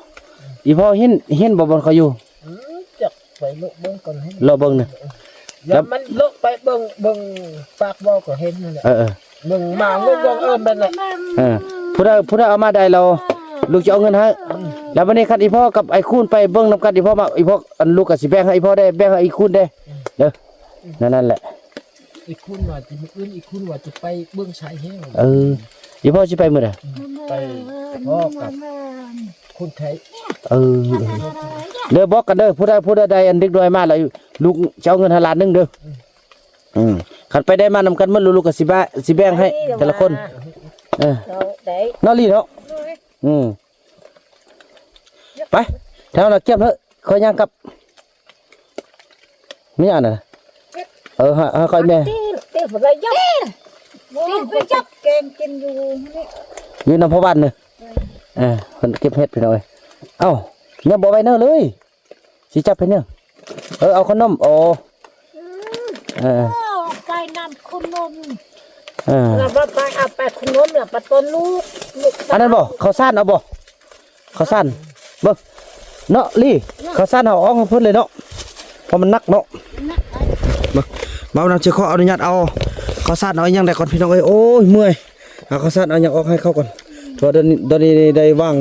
ອີພໍ່ເຫັນ ເຫັນບໍ່ບ່ອນເຂົາຢູ່? ອືມ ຈັກ ໄປເລາະເບິ່ງກ່ອນ ເລາະເບິ່ງນະ ແລ້ວມັນເລາະໄປເບິ່ງ ເບິ່ງປາກບໍ່ກໍເຫັນຫັ້ນແຫຼະ ເອີໆ ເບິ່ງໝາງູບັງເອີນແມ່ນແຫຼະ ເອີ ຜູ້ໃດ ຜູ້ໃດເອົາມາໄດ້ແລ້ວ ລູກຈະເອົາເງິນໃຫ້ ອືມ ແລ້ວບັດນີ້ຄັນອີພໍ່ກັບໄອ້ຄູນໄປເບິ່ງນຳກັນ ອີພໍ່ມາ ອີພໍ່ ອັນລູກກໍຊິແບ່ງໃຫ້ອີພໍ່ແດ່ ແບ່ງໃຫ້ອີຄູນແດ່ ອືມ ເດີ ນັ້ນ ນັ້ນແຫຼະ ອີກຄຸນວ່າຈະ ມື້ອື່ນອີກຄຸນວ່າຈະໄປເບິ່ງຊາຍແຫ້ງ ເອີ ອີພໍ່ຊິໄປມື້ໃດ? ໄປພໍ້ກັບຄຸນໄທ ເອີ ເດີ ບອກກັນເດີ ຜູ້ໃດ ຜູ້ໃດໄດ້ອັນເດັກນ້ອຍມາແລ້ວ ລູກຈະເອົາເງິນໃຫ້ລ້ານໜຶ່ງເດີ ອືມ ອືມ ຄັນໄປໄດ້ມານຳກັນໝົດ ລູກກໍຊິແບ່ງ ຊິແບ່ງໃຫ້ແຕ່ລະຄົນ ເອີ ເນາະ ລີເນາະ ອືມ ໄປ ແຖວລະກຽມເຖາະ ຂ້ອຍຍ່າງກັບ ມີຫຍັງນະ ເອີ ໃຫ້ ໃຫ້ຂ້ອຍແມ່ ຕີນ ຕີນ ບໍ່ໄດ້ຍັບ ຕີນໄປຈັບແກງກິນຢູ່ນີ້ ຢູ່ນຳພໍ່ບ້ານນີ້ ເອີ ເອີ ເພິ່ນເກັບເຫັດພີ່ນ້ອງເອີຍ ເອົ້າ ຍັງບໍ່ໄວ້ເນີເລີຍ ຊິຈັບເຮັດຫຍັງ ເອີ ເອົາຂະໜົມ ໂອ້ ອືມ ເອີ ເອີ ໄປນຳຂະໜົມ ເອີ ແລ້ວໄປເອົາໄປຂະໜົມ ແລ້ວໄປຕົ້ນລູກ ລູກ ອັນນັ້ນບໍ່ ເຂົ້າສານເອົາບໍ່? ເຂົ້າສານ ເບິ່ງເນາະ ລີ ເຂົ້າສານເຮົາເອົາອອກໃຫ້ເພິ່ນເລີຍເນາະ ເພາະມັນໜັກເນາະ ເບິ່ງ ບ່າວນຳຊິຂໍອະນຸຍາດເອົາເຂົ້າສານ ເອົາອີ່ຫຍັງໄດ້ກ່ອນພີ່ນ້ອງເອີຍ ໂອ້ຍ ເມື່ອຍ ເອົາເຂົ້າສານ ເອົາຫຍັງອອກໃຫ້ເຂົາກ່ອນ ເພາະວ່າດຽວນີ້ ດຽວນີ້ໄດ້ວາງ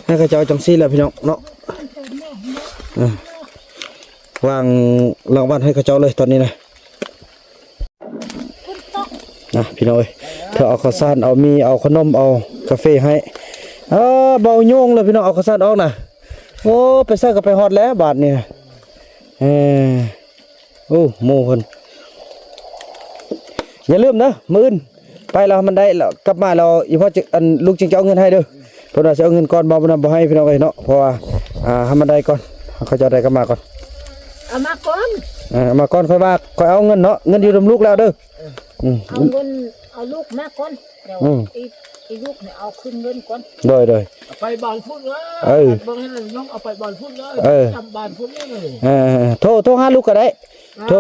ໃຫ້ເຂົາເຈົ້າຈັ່ງຊີ້ແຫຼະພີ່ນ້ອງເນາະ ເອີ ວາງລາງວັນໃຫ້ເຂົາເຈົ້າເລີຍຕອນນີ້ນະ. ນະພີ່ນ້ອງເອີຍ ເຂົາເອົາເຂົ້າສານ ເອົາໝີ່ ເອົາຂະໜົມ ເອົາກາເຟໃຫ້ ເອີ ເບົາໂຍງເລີຍພີ່ນ້ອງ ເອົາເຂົ້າສານອອກນະ ໂອ້ ໄປໃສກໍໄປຮອດແລ້ວບາດນີ້ນະ ເອີ ໂອ້ ໝູ່ເພິ່ນ ຢ່າລືມເດີ ມື້ອື່ນໄປແລ້ວມັນໄດ້ ກັບມາແລ້ວ ອີພໍ່ ອັນ ລູກຈຶ່ງຈະເອົາເງິນໃຫ້ເດີ ເພິ່ນວ່າຊິເອົາເງິນກ່ອນ ບໍ່ ບໍ່ ບໍ່ໃຫ້ພີ່ນ້ອງເອີຍເນາະ ເພາະວ່າ ອ່າ ໃຫ້ມັນໄດ້ກ່ອນ ເຂົາເຈົ້າໄດ້ກັບມາກ່ອນ ເອົາມາກ່ອນ ເອີ ເອົາມາກ່ອນ ຄ່ອຍວ່າ ຄ່ອຍເອົາເງິນເນາະ ເງິນຢູ່ນຳລູກແລ້ວເດີ ເອີ ອືມ ເອົາເງິນ ເອົາລູກມາກ່ອນ ດຽວ ອືມ ອີ ອີລູກນີ້ເອົາຄືນເງິນກ່ອນ ໂດຍ ໂດຍ ເອົາໄປບ້ານພຸ້ນເດີ ເອີ ເບິ່ງໃຫ້ລະນ້ອງ ເອົາໄປບ້ານພຸ້ນເດີ ເອີ ຈຳບ້ານພຸ້ນເດີ ເອີ ໂທ ໂທຫາລູກກໍໄດ້ ໂທ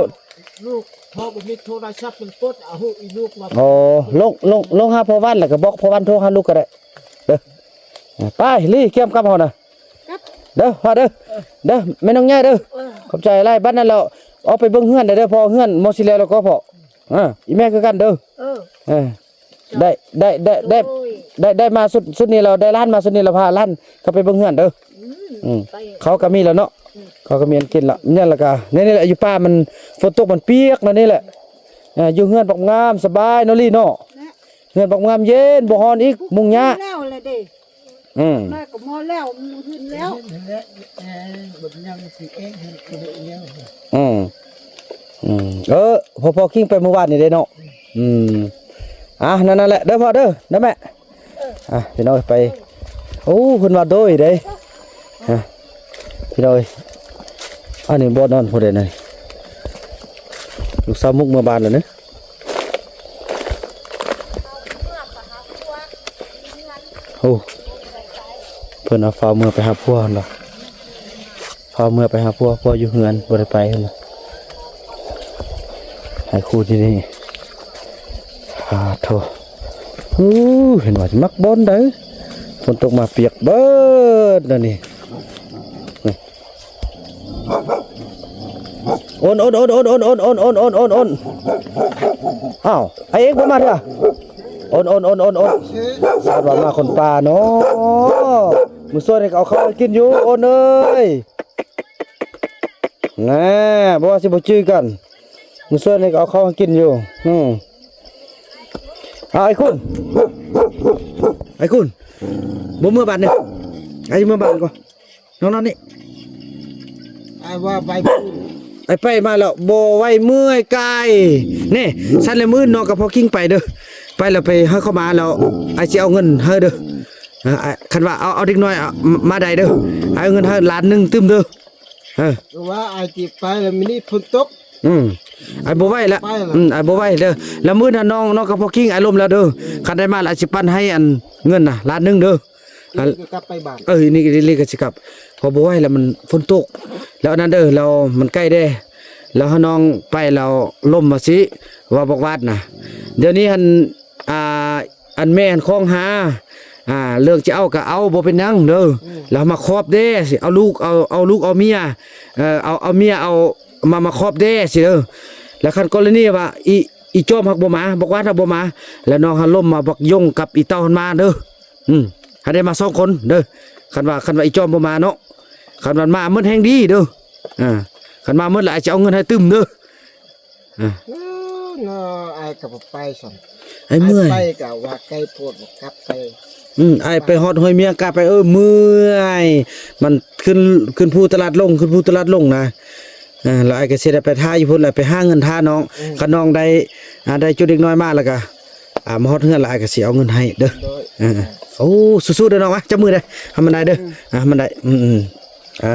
ລູກພໍ່ບໍ່ມີໂທລະສັບ ມັນກົດເອົາ ອີລູກວ່າ ໂອ້ ລົງ ລົງ ລົງຫາພໍ່ຫວານ ແລ້ວກໍບອກພໍ່ຫວານໂທຫາລູກກໍໄດ້ເດີ ໄປ ລີ ກຽມກັບເຮົານະ ເດີ ພໍ່ເດີ ເດີ ແມ່ນ້ອງໃຫຍ່ເດີ ເອີ ຂອບໃຈຫຼາຍ ບັດນັ້ນແລ້ວອອກໄປເບິ່ງເຮືອນເດີ ເພາະເຮືອນໝໍຊິແລ້ວແລ້ວກໍພໍ່ ອ່າ ອີແມ່ຄືກັນເດີ ເອີ ເອີ ໄດ້ ໄດ້ ໄດ້ ໄດ້ ໄດ້ມາຊຸດ ຊຸດນີ້ແລ້ວ ໄດ້ຫຼານມາຊຸດນີ້ແລ້ວ ພາຫຼານເຂົ້າໄປເບິ່ງເຮືອນເດີ ອືມ ອືມ ໄປ ເຂົາກໍມີແລ້ວເນາະ ອືມ ເຂົາກໍມີອັນກິນແລ້ວ ນີ້ແຫຼະກະ ນີ້ ນີ້ແຫຼະ ຢູ່ປ່າມັນ ຝົນຕົກມັນປຽກແນວນີ້ແຫຼະ ເອີ ຢູ່ເຮືອນບັກງາມສະບາຍເນາະ ລີເນາະ ເຮືອນບັກງາມເຢັນ ບໍ່ຮ້ອນອີກ ມຸງຫຍ້າ ແລ້ວແຫຼະເດ້ ອືມ ມາກໍມາແລ້ວ ມື້ອື່ນແລ້ວ ອືມ ອືມ ເອີ ພໍ່ ພໍ່ຄິງໄປມື້ວານນີ້ເດ້ເນາະ ອືມ ອ່ະ ນັ້ນ ນັ້ນແຫຼະເດີພໍ່ເດີ ນະແມ່. ອ່ະ ພີ່ນ້ອງໄປ. ໂອ້ ເພິ່ນວ່າໂດຍເດ້. ອ່ະ ພີ່ນ້ອງເອີຍ ອັນນີ້ບໍ່ນອນຜູ້ໃດນະ? ລູກສາວມຸກເມືອບ້ານແລ້ວເນາະ. ໂອ້ ເພິ່ນວ່າຟ້າວເມືອໄປຫາຜົວຫັ້ນລະ. ພາເມືອໄປຫາຜົວ ຜົວຢູ່ເຮືອນ ບໍ່ໄດ້ໄປຫັ້ນນະ. ໃຫ້ຄູ່ທີ່ນີ້ ອາໂທ ໂອ້ ເຫັນວ່າຊິມັກບ່ອນໃດ. ຝົນຕົກມາປຽກເບິດແລ້ວນີ້. ໂອນ ໂອນ ໂອນ ໂອນ. ອ້າວ ອ້າຍເອກບໍ່ມາເທື່ອ. ໂອນ ໂອນ ໂອນ ໂອນ ໂອນ. ສາດວ່າມາຄົນປ່າເນາະ. ມື້ຊວນນີ້ກໍເອົາເຂົ້າໃຫ້ກິນຢູ່ ໂອນເອີຍ. ແນ່ ບໍ່ວ່າຊິບໍ່ຈື່ກັນ ມື້ຊວນນີ້ກໍເອົາເຂົ້າໃຫ້ກິນຢູ່. ອືມ ເອົາ ໄອ້ຄຸນ ໄອ້ຄຸນ ບໍ່ເມືອບ້ານນີ້ ໄອ້ເມືອບ້ານກ່ອນ ນອນນີ້. ອ້າຍວ່າໄປພຸ້ນ ໄອ້ໄປມາແລ້ວ ບໍ່ໄຫວເມື່ອຍກາຍ. ແນ່ ຊັ້ນແລ້ວມື້ອື່ນນ້ອງກັບພໍ່ຄິງໄປເດີ ໄປແລ້ວໄປໃຫ້ເຂົາມາແລ້ວ ອ້າຍຊິເອົາເງິນໃຫ້ເດີ. ອ່າ ຄັນວ່າເອົາ ເອົາເດັກນ້ອຍ ເອົາ ມາໄດ້ເດີ ອ້າຍເອົາເງິນໃຫ້ລ້ານໜຶ່ງຕື່ມເດີ. ເອີ ຄືວ່າອ້າຍຊິໄປແລ້ວມື້ນີ້ຝົນຕົກ. ອືມ ອ້າຍບໍ່ໄຫວລະ. ໄປລະ. ອືມ ອ້າຍບໍ່ໄຫວເດີ ລະມື້ນັ້ນນ້ອງ ນ້ອງກັບພໍ່ຄິງອ້າຍລົມແລ້ວເດີ. ອືມ ຄັນໄດ້ມາລະອ້າຍຊິປັນໃຫ້ອັນເງິນນະລ້ານໜຶ່ງເດີ. ນີ້ກໍກັບໄປບ້ານ. ເອີ ນີ້ ນີ້ກໍຊິກັບ ເພາະບໍ່ໄຫວລະ ມັນຝົນຕົກ ແລ້ວອັນນັ້ນເດີ ແລ້ວມັນໃກ້ແດ່ ແລ້ວໃຫ້ນ້ອງໄປແລ້ວລົມວ່າຊິ ວ່າບັກວາດນະ ດຽວນີ້ຫັ້ນ ອ່າ ອັນແມ່ຫັ້ນຄອງຫາ ອ່າ ເລື່ອງຈະເອົາກໍເອົາ ບໍ່ເປັນຫຍັງເດີ. ອືມ ແລ້ວມາຄອບແດ່ ຊິເອົາລູກ ເອົາ ເອົາລູກເອົາເມຍ ເອີ ເອົາ ເອົາເມຍເອົາມາ ມາຄອບແດ່ຊິເດີ. ແລ້ວຄັນກໍລະນີວ່າ ອີ ອີຈອມຫາກບໍ່ມາ ບັກວາດຫາກບໍ່ມາ ແລ້ວນ້ອງຫາລົມມາບັກຍົງກັບອີເຕົ້າຫັ້ນມາເດີ. ອືມ ໃຫ້ໄດ້ມາສອງຄົນເດີ. ຄັນວ່າ ຄັນວ່າອີຈອມບໍ່ມາເນາະ ຄັນມັນມາໝົດແຮ່ງດີເດີ. ອ່າ ຄັນມາໝົດແລ້ວ ອ້າຍຈະເອົາເງິນໃຫ້ຕື່ມເດີ. ອ່າ ເອີ ເນາະ ອ້າຍກໍບໍ່ໄປຊັ້ນ ອ້າຍເມື່ອຍ ໄປກໍວ່າໄກໂພດ ບໍ່ກັບໄປ. ອືມ ອ້າຍໄປຮອດຫ້ວຍເມຍກະໄປ ເອີ ເມື່ອຍ ມັນຂຶ້ນ ຂຶ້ນພູຕະຫຼາດລົງ ຂຶ້ນພູຕະຫຼາດລົງນະ. ອ່າ ແລ້ວອ້າຍກໍຊິໄດ້ໄປຖ້າຢູ່ພຸ້ນແຫຼະ ໄປຫາເງິນຖ້ານ້ອງ. ອືມ ຄັນນ້ອງໄດ້ ອ່າ ໄດ້ຈຸເດັກນ້ອຍມາແລ້ວກໍ ອ່າ ມາຮອດເຮືອນແລ້ວອ້າຍກໍຊິເອົາເງິນໃຫ້ເດີ. ໂດຍ ເອີ ໂອ້ ສູ້ໆເດີນ້ອງ ມາ ຈັບມືເດີ ໃຫ້ມັນໄດ້ເດີ. ອືມ ອ່າ ໃຫ້ມັນໄດ້ ອືມໆ ອ່າ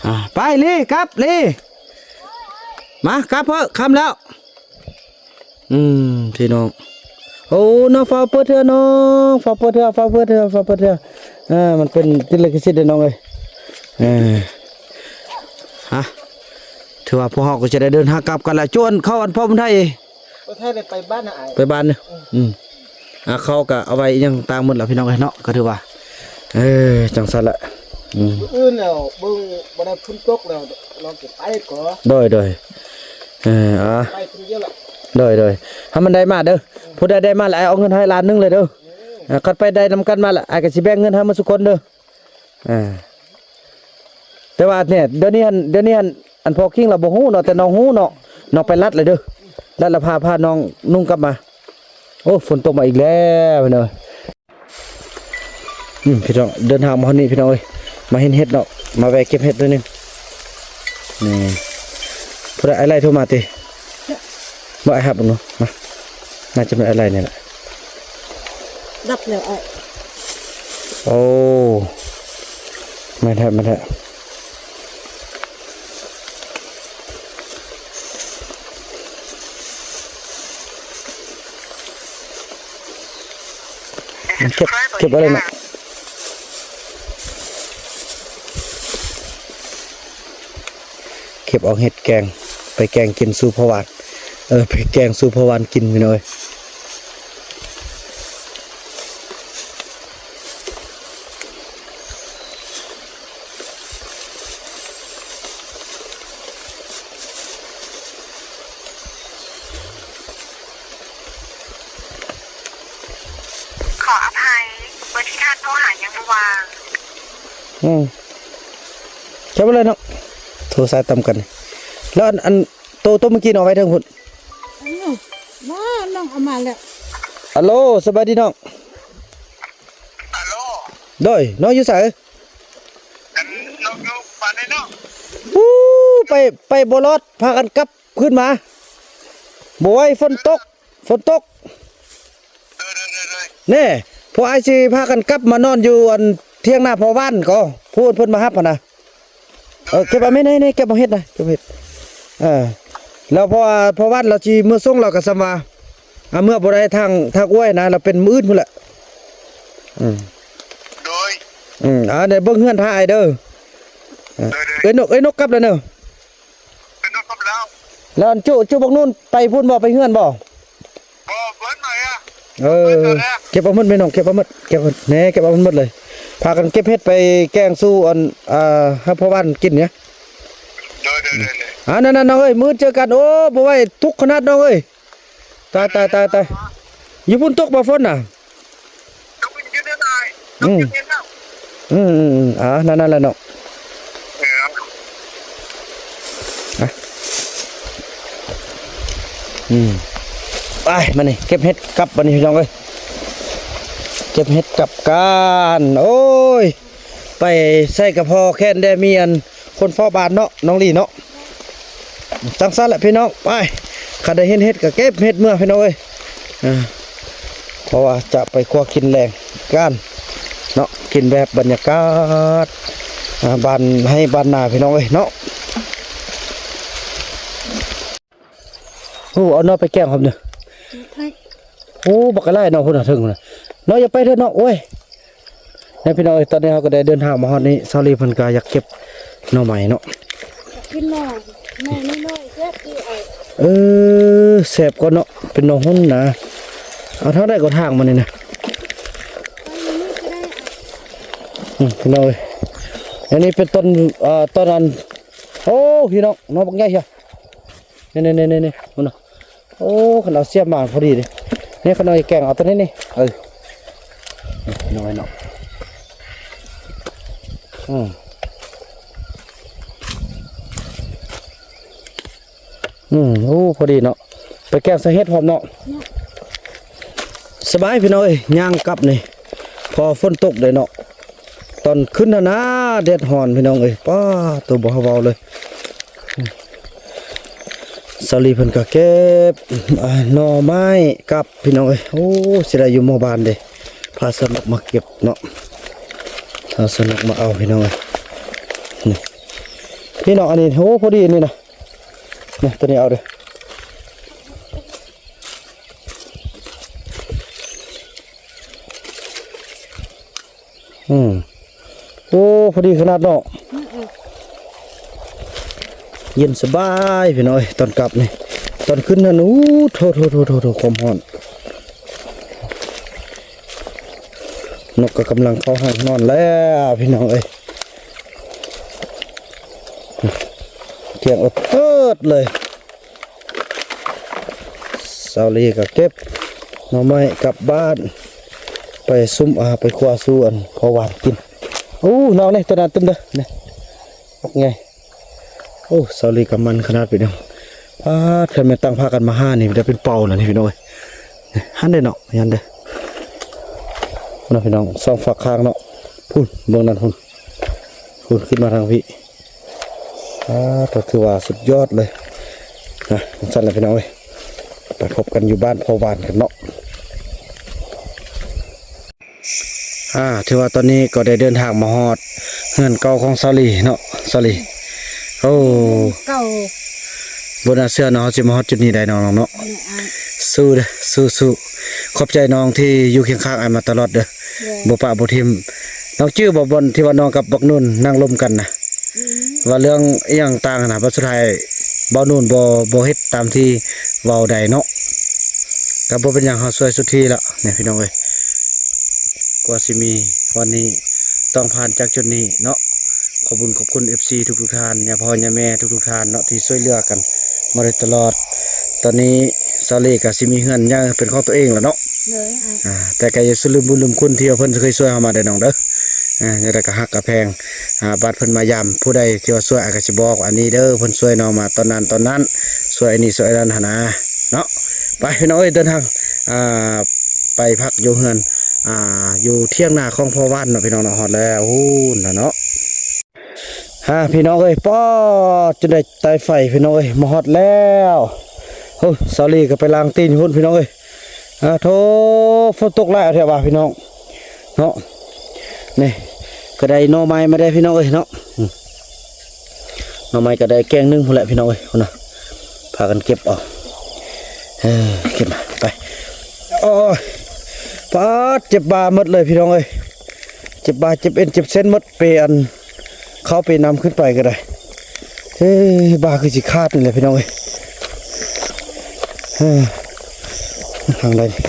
ອ່າ ໄປລີ ກັບລີ ມາ ກັບເພີ້ ຄ່ຳແລ້ວ. ອືມ ພີ່ນ້ອງ ໂອ້ ນ້ອງຟ້າວເປີດເທື່ອ ນ້ອງຟ້າວເປີດເທື່ອ ຟ້າວເປີດເທື່ອ ຟ້າວເປີດເທື່ອ. ອ່າ ມັນເປັນຕິດລິຂະສິດເດ້ນ້ອງເອີຍ. ເອີ ຮະ ຖືວ່າພວກເຮົາກໍຈະໄດ້ເດີນທາງກັບກັນລະ ຈວນເຂົ້າອັນພໍ່ບຸນໄທ. ບໍ່ທັນໄດ້ໄປບ້ານນະອ້າຍ ໄປບ້ານເນາະ. ອືມ ອ່າ ເຂົາກໍເອົາໄວ້ຫຍັງຕ່າງໝົດລະພີ່ນ້ອງເອີຍເນາະ ກໍຖືວ່າ ເອີ ຈັ່ງຊັ້ນລະ. ອືມ ມື້ອື່ນແລ້ວເບິ່ງບໍ່ໄດ້ຝົນຕົກແລ້ວ ລອງຈະໄປກໍ ໂດຍ ໂດຍ ເອີ ອ່າ ໄປຄົນດຽວລະ ໂດຍ ໂດຍ ໃຫ້ມັນໄດ້ມາເດີ. ຜູ້ໃດໄດ້ມາລະ ອ້າຍເອົາເງິນໃຫ້ລ້ານໜຶ່ງເລີຍເດີ. ອືມ ອ່າ ຄັນໄປໄດ້ນຳກັນມາລະ ອ້າຍກໍຊິແບ່ງເງິນໃຫ້ໝົດທຸກຄົນເດີ. ອ່າ ແຕ່ວ່າແນ່ ດຽວນີ້ຫັ້ນ ດຽວນີ້ຫັ້ນ ອັນພໍ່ຄິງລາວບໍ່ຮູ້ເນາະ ແຕ່ນ້ອງຮູ້ເນາະ. ນ້ອງໄປລັດລະເດີ ລັດລະພາ ພານ້ອງນຸ່ງກັບມາ. ໂອ້ ຝົນຕົກມາອີກແລ້ວພີ່ນ້ອງ. ອືມ ພີ່ນ້ອງ ເດີນທາງມາຮອດນີ້ພີ່ນ້ອງເອີຍ ມາເຫັນເຫັດເນາະ ມາແວ່ເກັບເຫັດໜ້ອຍໜຶ່ງ. ນີ້ ຜູ້ໃດ ອ້າຍໄລ່ໂທມາຕິ? ບໍ່ ອ້າຍຮັບເບິ່ງເນາະ ມາ. ໜ້າຈະແມ່ນອ້າຍໄລ່ນີ້ແຫຼະ. ດັບແລ້ວອ້າຍ. ໂອ້ ແມ່ນແທ້ ແມ່ນແທ້. ເກັບ ເກັບເອົາເລີຍເນາະ. ເກັບເອົາເຫັດແກງ ໄປແກງກິນສູ່ພໍ່ຫວານ. ເອີ ໄປແກງສູ່ພໍ່ຫວານກິນພີ່ນ້ອງເອີຍ. ຂໍອະໄພ ເບີທີ່ທ່ານໂທຫາຍັງບໍ່ວ່າງ. ອືມ ຈັບໄວ້ເລີຍເນາະ ໂທສາຍຕ່ຳກັນ. ແລ້ວອັນ ອັນ ໂຕ ໂຕມື້ກີ້ເນາະ ໄວ້ເທິງພຸ້ນ. ອືມ ມາ ນ້ອງເອົາມາແລ້ວ. ອາໂລ ສະບາຍດີນ້ອງ. ອາໂລ ໂດຍ ນ້ອງຢູ່ໃສ? ອັນ ນ້ອງຢູ່ບ້ານໃດເນາະ? ອູ້ ໄປ ໄປບໍ່ລອດ ພາກັນກັບຄືນມາ. ບໍ່ໄຫວ ຝົນຕົກ ຝົນຕົກ. ແນ່ ພວກອ້າຍຊິພາກັນກັບມານອນຢູ່ອັນ ຖຽງນາພໍ່ຫວານກໍ ຜູ້ເພິ່ນມາຮັບຫັ້ນນະ. ເອີ ເກັບເອົາແມ່ນ ນີ້ ເກັບເອົາເຫັດນະ ເກັບເຫັດ. ເອີ ແລ້ວເພາະວ່າພໍ່ຫວານລາວຊິເມືອສົ່ງ ລາວກໍສ່ຳວ່າ ອ່າ ເມືອບໍ່ໄດ້ທາງ ທາງອວຍນະ ລາວເປັນມື້ອື່ນພຸ້ນແຫຼະ. ອືມ ໂດຍ ອືມ ອ່າ ໄດ້ເບິ່ງເຮືອນຖ້າອ້າຍເດີ. ເອີ ໂດຍ ໂດຍ ເອີຍນົກ ເອີຍນົກກັບແລ້ວເນີ. ເປັນນອກກັບລາວ. ແລ້ວອັນຈຸ ຈຸບັກນູນໄປພຸ້ນບໍ່ ໄປເຮືອນບໍ່? ບໍ່ ເພິ່ນມາອະ. ເອີ ເກັບເອົາໝົດແມ່ນ້ອງ ເກັບເອົາໝົດ ເກັບເອົາໝົດ ແນ່ ເກັບເອົາໝົດເລີຍ. ພາກັນເກັບເຫັດໄປແກງສູ່ອັນ ອ່າ ໃຫ້ພໍ່ຫວານກິນເນາະ. ໂດຍ ໂດຍ ໂດຍ ໂດຍ. ອ່າ ນັ້ນໆ ນ້ອງເອີຍ ມື້ອື່ນເຈີກັນ. ໂອ້ ບໍ່ໄຫວ ທຸກຂະໜາດນ້ອງເອີຍ. ຕາຍ ຕາຍ ຕາຍ ຕາຍ. ຢູ່ພຸ້ນຕົກບໍ່ຝົນນະ? ອືມ ອືມ ອືມ ອືມ ອ່າ ນັ້ນໆ ແຫຼະເນາະ. ເອີ ອະ ອືມ ໄປ ມານີ້ ເກັບເຫັດກັບ ບັດນີ້ ພີ່ນ້ອງເອີຍ ເກັບເຫັດກັບກັນ. ໂອ້ຍ ໄປໃສກະພໍແຄ້ນແດ່ ມີອັນ ຄົນເຝົ້າບ້ານເນາະ ນ້ອງລີເນາະ. ຈັ່ງຊັ້ນແຫຼະພີ່ນ້ອງ ໄປ ຄັນໄດ້ເຫັນເຫັດກໍເກັບເຫັດເມືອພີ່ນ້ອງເອີຍ. ອ່າ ເພາະວ່າຈະໄປຄົວກິນແລງກັນເນາະ ກິນແບບບັນຍາກາດ ອ່າ ບ້ານໄຮ່ບ້ານນາພີ່ນ້ອງເອີຍເນາະ. ໂອ້ ເອົາໜໍ່ໄປແກງພ້ອມເດີ. ໂອ້ ບັກກະຫຼາຍເນາະ ພຸ້ນນະ ເທິງພຸ້ນນະເນາະ. ຢ່າໄປເທີເນາະ ໂອ້ຍ. ນີ້ພີ່ນ້ອງເອີຍ ຕອນນີ້ເຮົາກໍໄດ້ເດີນທາງມາຮອດນີ້ ສາວລີເພິ່ນກໍຢາກເກັບໜໍ່ໄມ້ເນາະ. ກິນໜໍ່ ໜໍ່ນ້ອຍໆ ແຊບດີອ້າຍ. ເອີ ແຊບກວ່າເນາະ ເປັນໜໍ່ຮຸ່ນນະ. ເອົາເທົ່າໃດກໍທາງມັນນີ້ນະ. ເອົານີ້ກໍໄດ້ອ້າຍ. ອືມ ພີ່ນ້ອງເອີຍ ອັນນີ້ເປັນຕົ້ນ ເອີ ຕົ້ນອັນ ໂອ້ ພີ່ນ້ອງ ໜໍ່ບັກໃຫຍ່ເຊຍ. ນີ້ໆໆໆ ພຸ້ນນະ. ໂອ້ ຄັນເອົາສຽບມາພໍດີເດ. ນີ້ ຄັນເອົາແກງເອົາຕົວນີ້ນີ້ ເອີ ນ້ອຍເນາະ. ອືມ ອືມ ໂອ້ ພໍດີເນາະ ໄປແກງໃສ່ເຫັດພ້ອມເນາະ. ສະບາຍພີ່ນ້ອງເອີຍ ຍ່າງກັບນີ້ ເພາະຝົນຕົກເດ້ເນາະ. ຕອນຂຶ້ນຫັ້ນນະ ແດດຮ້ອນພີ່ນ້ອງເອີຍ ປ້າໂຕ ບໍ່ເວົ້າເລີຍ. ສາວລີເພິ່ນກໍເກັບ ອ່າ ໜໍ່ໄມ້ກັບພີ່ນ້ອງເອີຍ. ໂອ້ ຊິໄດ້ຢູ່ໝໍ່ບ້ານເດ້ ພາສາວນົກມາເກັບເນາະ ພາສາວນົກມາເອົາພີ່ນ້ອງເອີຍ. ນີ້ ພີ່ນ້ອງ ອັນນີ້ ໂອ້ ພໍດີອັນນີ້ນະ ນີ້ ຕົວນີ້ເອົາເດີ້. ອືມ ໂອ້ ພໍດີຂະໜາດເນາະ. ອືມໆ ເຢັນສະບາຍພີ່ນ້ອງເອີຍ ຕອນກັບນີ້ ຕອນຂຶ້ນນັ້ນ ໂອ້ ໂທ້ໆໆໆ ຄວາມຮ້ອນ. ນົກກໍກຳລັງເຂົ້າຫ້ອງນອນແລ້ວພີ່ນ້ອງເອີຍ ກຽງເອີດໆເລີຍ. ສາວລີກໍເກັບໜໍ່ໄມ້ກັບບ້ານ ໄປຊຸມ ອ່າ ໄປຄົວສູ່ອັນພໍ່ຫວານກິນ. ໂອ້ ນ້ອງນີ້ ຕົວນັ້ນຕື່ມເດີ ນີ້ ບັກໃຫຍ່. ໂອ້ ສາວລີກໍມັນຂະໜາດພີ່ນ້ອງ. ປາດ ຄັນແມ່ນຕັ້ງພາກັນມາຫານີ້ ໄດ້ເປັນເປົາແລ້ວນີ້ພີ່ນ້ອງເອີຍ. ຫັ້ນເດ້ເນາະ ຫັ້ນເດ້ ພຸ້ນນະພີ່ນ້ອງ ສອງຟາກຂ້າງເນາະ. ພຸ້ນ ເບິ່ງນັ້ນພຸ້ນ ພຸ້ນ ຂຶ້ນມາທາງພີ້. ອ່າ ກໍຖືວ່າສຸດຍອດເລີຍນະ. ຈັ່ງຊັ້ນລະພີ່ນ້ອງເອີຍ ໄປພົບກັນຢູ່ບ້ານພໍ່ຫວານກັນເນາະ. ອ່າ ຖືວ່າຕອນນີ້ກໍໄດ້ເດີນທາງມາຮອດເຮືອນເກົ່າຂອງສາວລີເນາະ ສາວລີ. ໂອ້ ເກົ່າ ບໍ່ໜ້າເຊື່ອເນາະ ເຮົາຊິມາຮອດຈຸດນີ້ໄດ້ເນາະ ນ້ອງເນາະ. ແມ່ນອ້າຍ ສູ້ເດີ້ ສູ້ໆ. ຂອບໃຈນ້ອງທີ່ຢູ່ຄຽງຂ້າງອ້າຍມາຕະຫຼອດເດີ້ ໂດຍ ບໍ່ປະບໍ່ຖິ້ມ. ນ້ອງຈື່ບໍ່ ບ່ອນທີ່ວ່ານ້ອງກັບບັກນູນນັ່ງລົມກັນນະ? ອືມ ວ່າເລື່ອງອີ່ຫຍັງຕ່າງຫັ້ນນະ ບັດສຸດທ້າຍບ່າວນູນບໍ່ ບໍ່ເຮັດຕາມທີ່ເວົ້າໃດເນາະ. ກໍບໍ່ເປັນຫຍັງ ເຮົາຊ່ວຍສຸດທີ່ລະ ນີ້ພີ່ນ້ອງເອີຍ. ກວ່າຊິມີວັນນີ້ ຕ້ອງຜ່ານຈາກຈຸດນີ້ເນາະ. ຂອບຄຸນ ຂອບຄຸນ ເອັຟຊີ ທຸກໆທ່ານ ຍາພໍ່ຍາແມ່ທຸກໆທ່ານເນາະ ທີ່ຊ່ວຍເຫຼືອກັນມາໂດຍຕະຫຼອດ. ຕອນນີ້ສາວລີກໍຊິມີເຮືອນໃຫຍ່ເປັນຂອງຕົວເອງແລ້ວເນາະ. ໂດຍ ອ່າ ອ່າ ແຕ່ກໍຢ່າລືມບຸນລືມຄຸນທີ່ວ່າເພິ່ນເຄີຍຊ່ວຍເຮົາມາເດີ້ນ້ອງເດີ້. ອ່າ ຈັ່ງໃດກໍຮັກກໍແພງ ອ່າ ບາດເພິ່ນມາຢາມ ຜູ້ໃດທີ່ວ່າຊ່ວຍ ອ້າຍກໍຊິບອກ ອັນນີ້ເດີ້ ເພິ່ນຊ່ວຍນ້ອງມາຕອນນັ້ນຕອນນັ້ນ ຊ່ວຍອັນນີ້ຊ່ວຍອັນນັ້ນຫັ້ນນະເນາະ. ໄປພີ່ນ້ອງເອີຍ ເດີນທາງ ອ່າ ໄປພັກຢູ່ເຮືອນ ອ່າ ຢູ່ຖຽງນາຂອງພໍ່ຫວານເນາະ ພີ່ນ້ອງເນາະ. ຮອດແລ້ວ ພຸ້ນນະເນາະ. ອ່າ ພີ່ນ້ອງເອີຍ ປອດ ຈົນໄດ້ໄຕ່ໄຟພີ່ນ້ອງເອີຍ ມາຮອດແລ້ວ. ໂອ້ ສາວລີກໍໄປລ້າງຕີນຢູ່ພຸ້ນພີ່ນ້ອງເອີຍ. ອາໂທ້ ຝົນຕົກຫຼາຍແທ້ວ່າພີ່ນ້ອງເນາະ. ນີ້ກໍໄດ້ໜໍ່ໄມ້ມາໄດ້ພີ່ນ້ອງເອີຍເນາະ. ອືມ ໜໍ່ໄມ້ກໍໄດ້ແກງໜຶ່ງພຸ້ນແຫຼະພີ່ນ້ອງເອີຍ. ພຸ້ນນະ ພາກັນເກັບເອົາ ເອີ ເກັບມາໄປ. ໂອ້ຍ ປາດ ເຈັບບ່າໝົດເລີຍພີ່ນ້ອງເອີຍ. ເຈັບບ່າເຈັບເອັນເຈັບເສັ້ນໝົດ ເປອັນ ເຂົ້າໄປນຳຂຶ້ນໄປກໍໄດ້. ເອີ ບ່າຄືຊິຂາດນີ້ແຫຼະພີ່ນ້ອງເອີຍ. ເອີ ທາງໃດນີ້?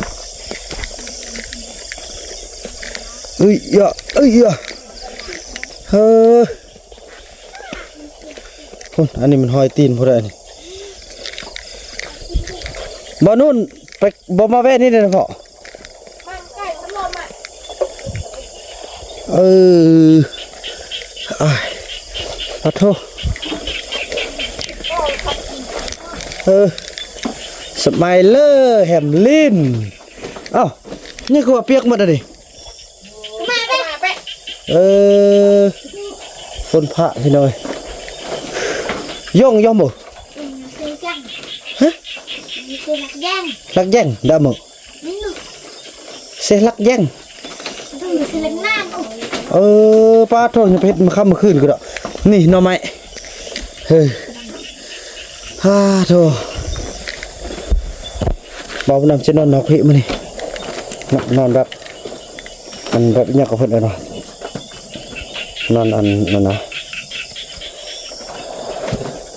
ເອີຍຢະ ເອີຍຢະ ເອີ. ພຸ້ນ ອັນນີ້ມັນຮອຍຕີນຜູ້ໃດນີ້? ບໍ່ ນູ້ນ ໄປ ບໍ່ມາແວ່ນີ້ເດ້ພໍ່. ເອີ ອາຍ ຂອໂທດ. ເອີ ສະໄມເລີ ແຮມລິນ. ເອົ້າ ນີ້ຄືວ່າປຽກໝົດອັນນີ້. ເອີ ຝົນຟ້າພີ່ນ້ອງເອີຍ. ຢອງ ຢອງບໍ່? ຮະ? ລັກແຢງ ດາເມີ. ເຊລັກແຢງ. ເອີ ປາໂທ ຍັງໄປເຮັດມື້ຄ່ຳມື້ຄືນຄືດອກ. ນີ້ໜໍ່ໄມ້. ເຮີ ປາໂທ ບ່າວບຸນນຳຊິນອນນອກພີ້ມື້ນີ້. ນອນແບບ ອັນແບບ ຫຍັງກໍເພິ່ນເອີ້ນວ່າ ນອນອັນນັ້ນນະ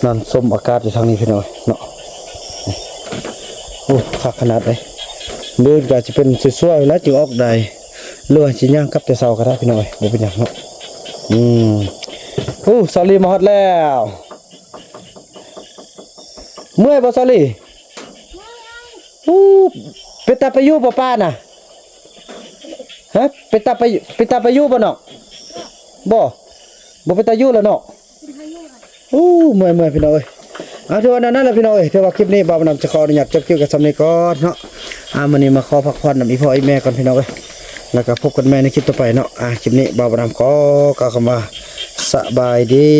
ນອນຊົມອາກາດຢູ່ທາງນີ້ພີ່ນ້ອງເນາະ. ໂອ້ ຄັກຂະໜາດເລີຍ. ມື້ອື່ນກໍຊິເປັນສວຍໆແລ້ວຈຶ່ງອອກໄດ້ ຫຼືວ່າຊິຍ່າງກັບແຕ່ເຊົ້າກໍໄດ້ພີ່ນ້ອງເອີຍ ບໍ່ເປັນຫຍັງເນາະ. ອືມ ໂອ້ ສາວລີມາຮອດແລ້ວ. ເມື່ອຍບໍ່ສາວລີ? ອູ້ ເປັນຕາໄປຢູ່ບໍ່ປ່ານະ? ຮະ ເປັນຕາໄປ ເປັນຕາໄປຢູ່ບໍ່ນ້ອງ? ບໍ່ ບໍ່ເປັນຕາຢູ່ແລ້ວເນາະ. ອູ້ ເມື່ອຍໆ ພີ່ນ້ອງເອີຍ. ເອົາ ຖືວ່ານັ້ນແຫຼະພີ່ນ້ອງເອີຍ ຖືວ່າຄລິບນີ້ບ່າວບຸນນຳຈະຂໍອະນຸຍາດຈົບຄລິບກັນສ່ຳນີ້ກ່ອນເນາະ. ອາ ມື້ນີ້ມາຂໍພັກຜ່ອນນຳອີ່ພໍ່ອີ່ແມ່ກ່ອນພີ່ນ້ອງເອີຍ ແລ້ວກໍພົບກັນໃໝ່ໃນຄລິບຕໍ່ໄປເນາະ. ອາ ຄລິບນີ້ບ່າວບຸນນຳຂໍກ່າວຄຳວ່າ ສະບາຍດີ.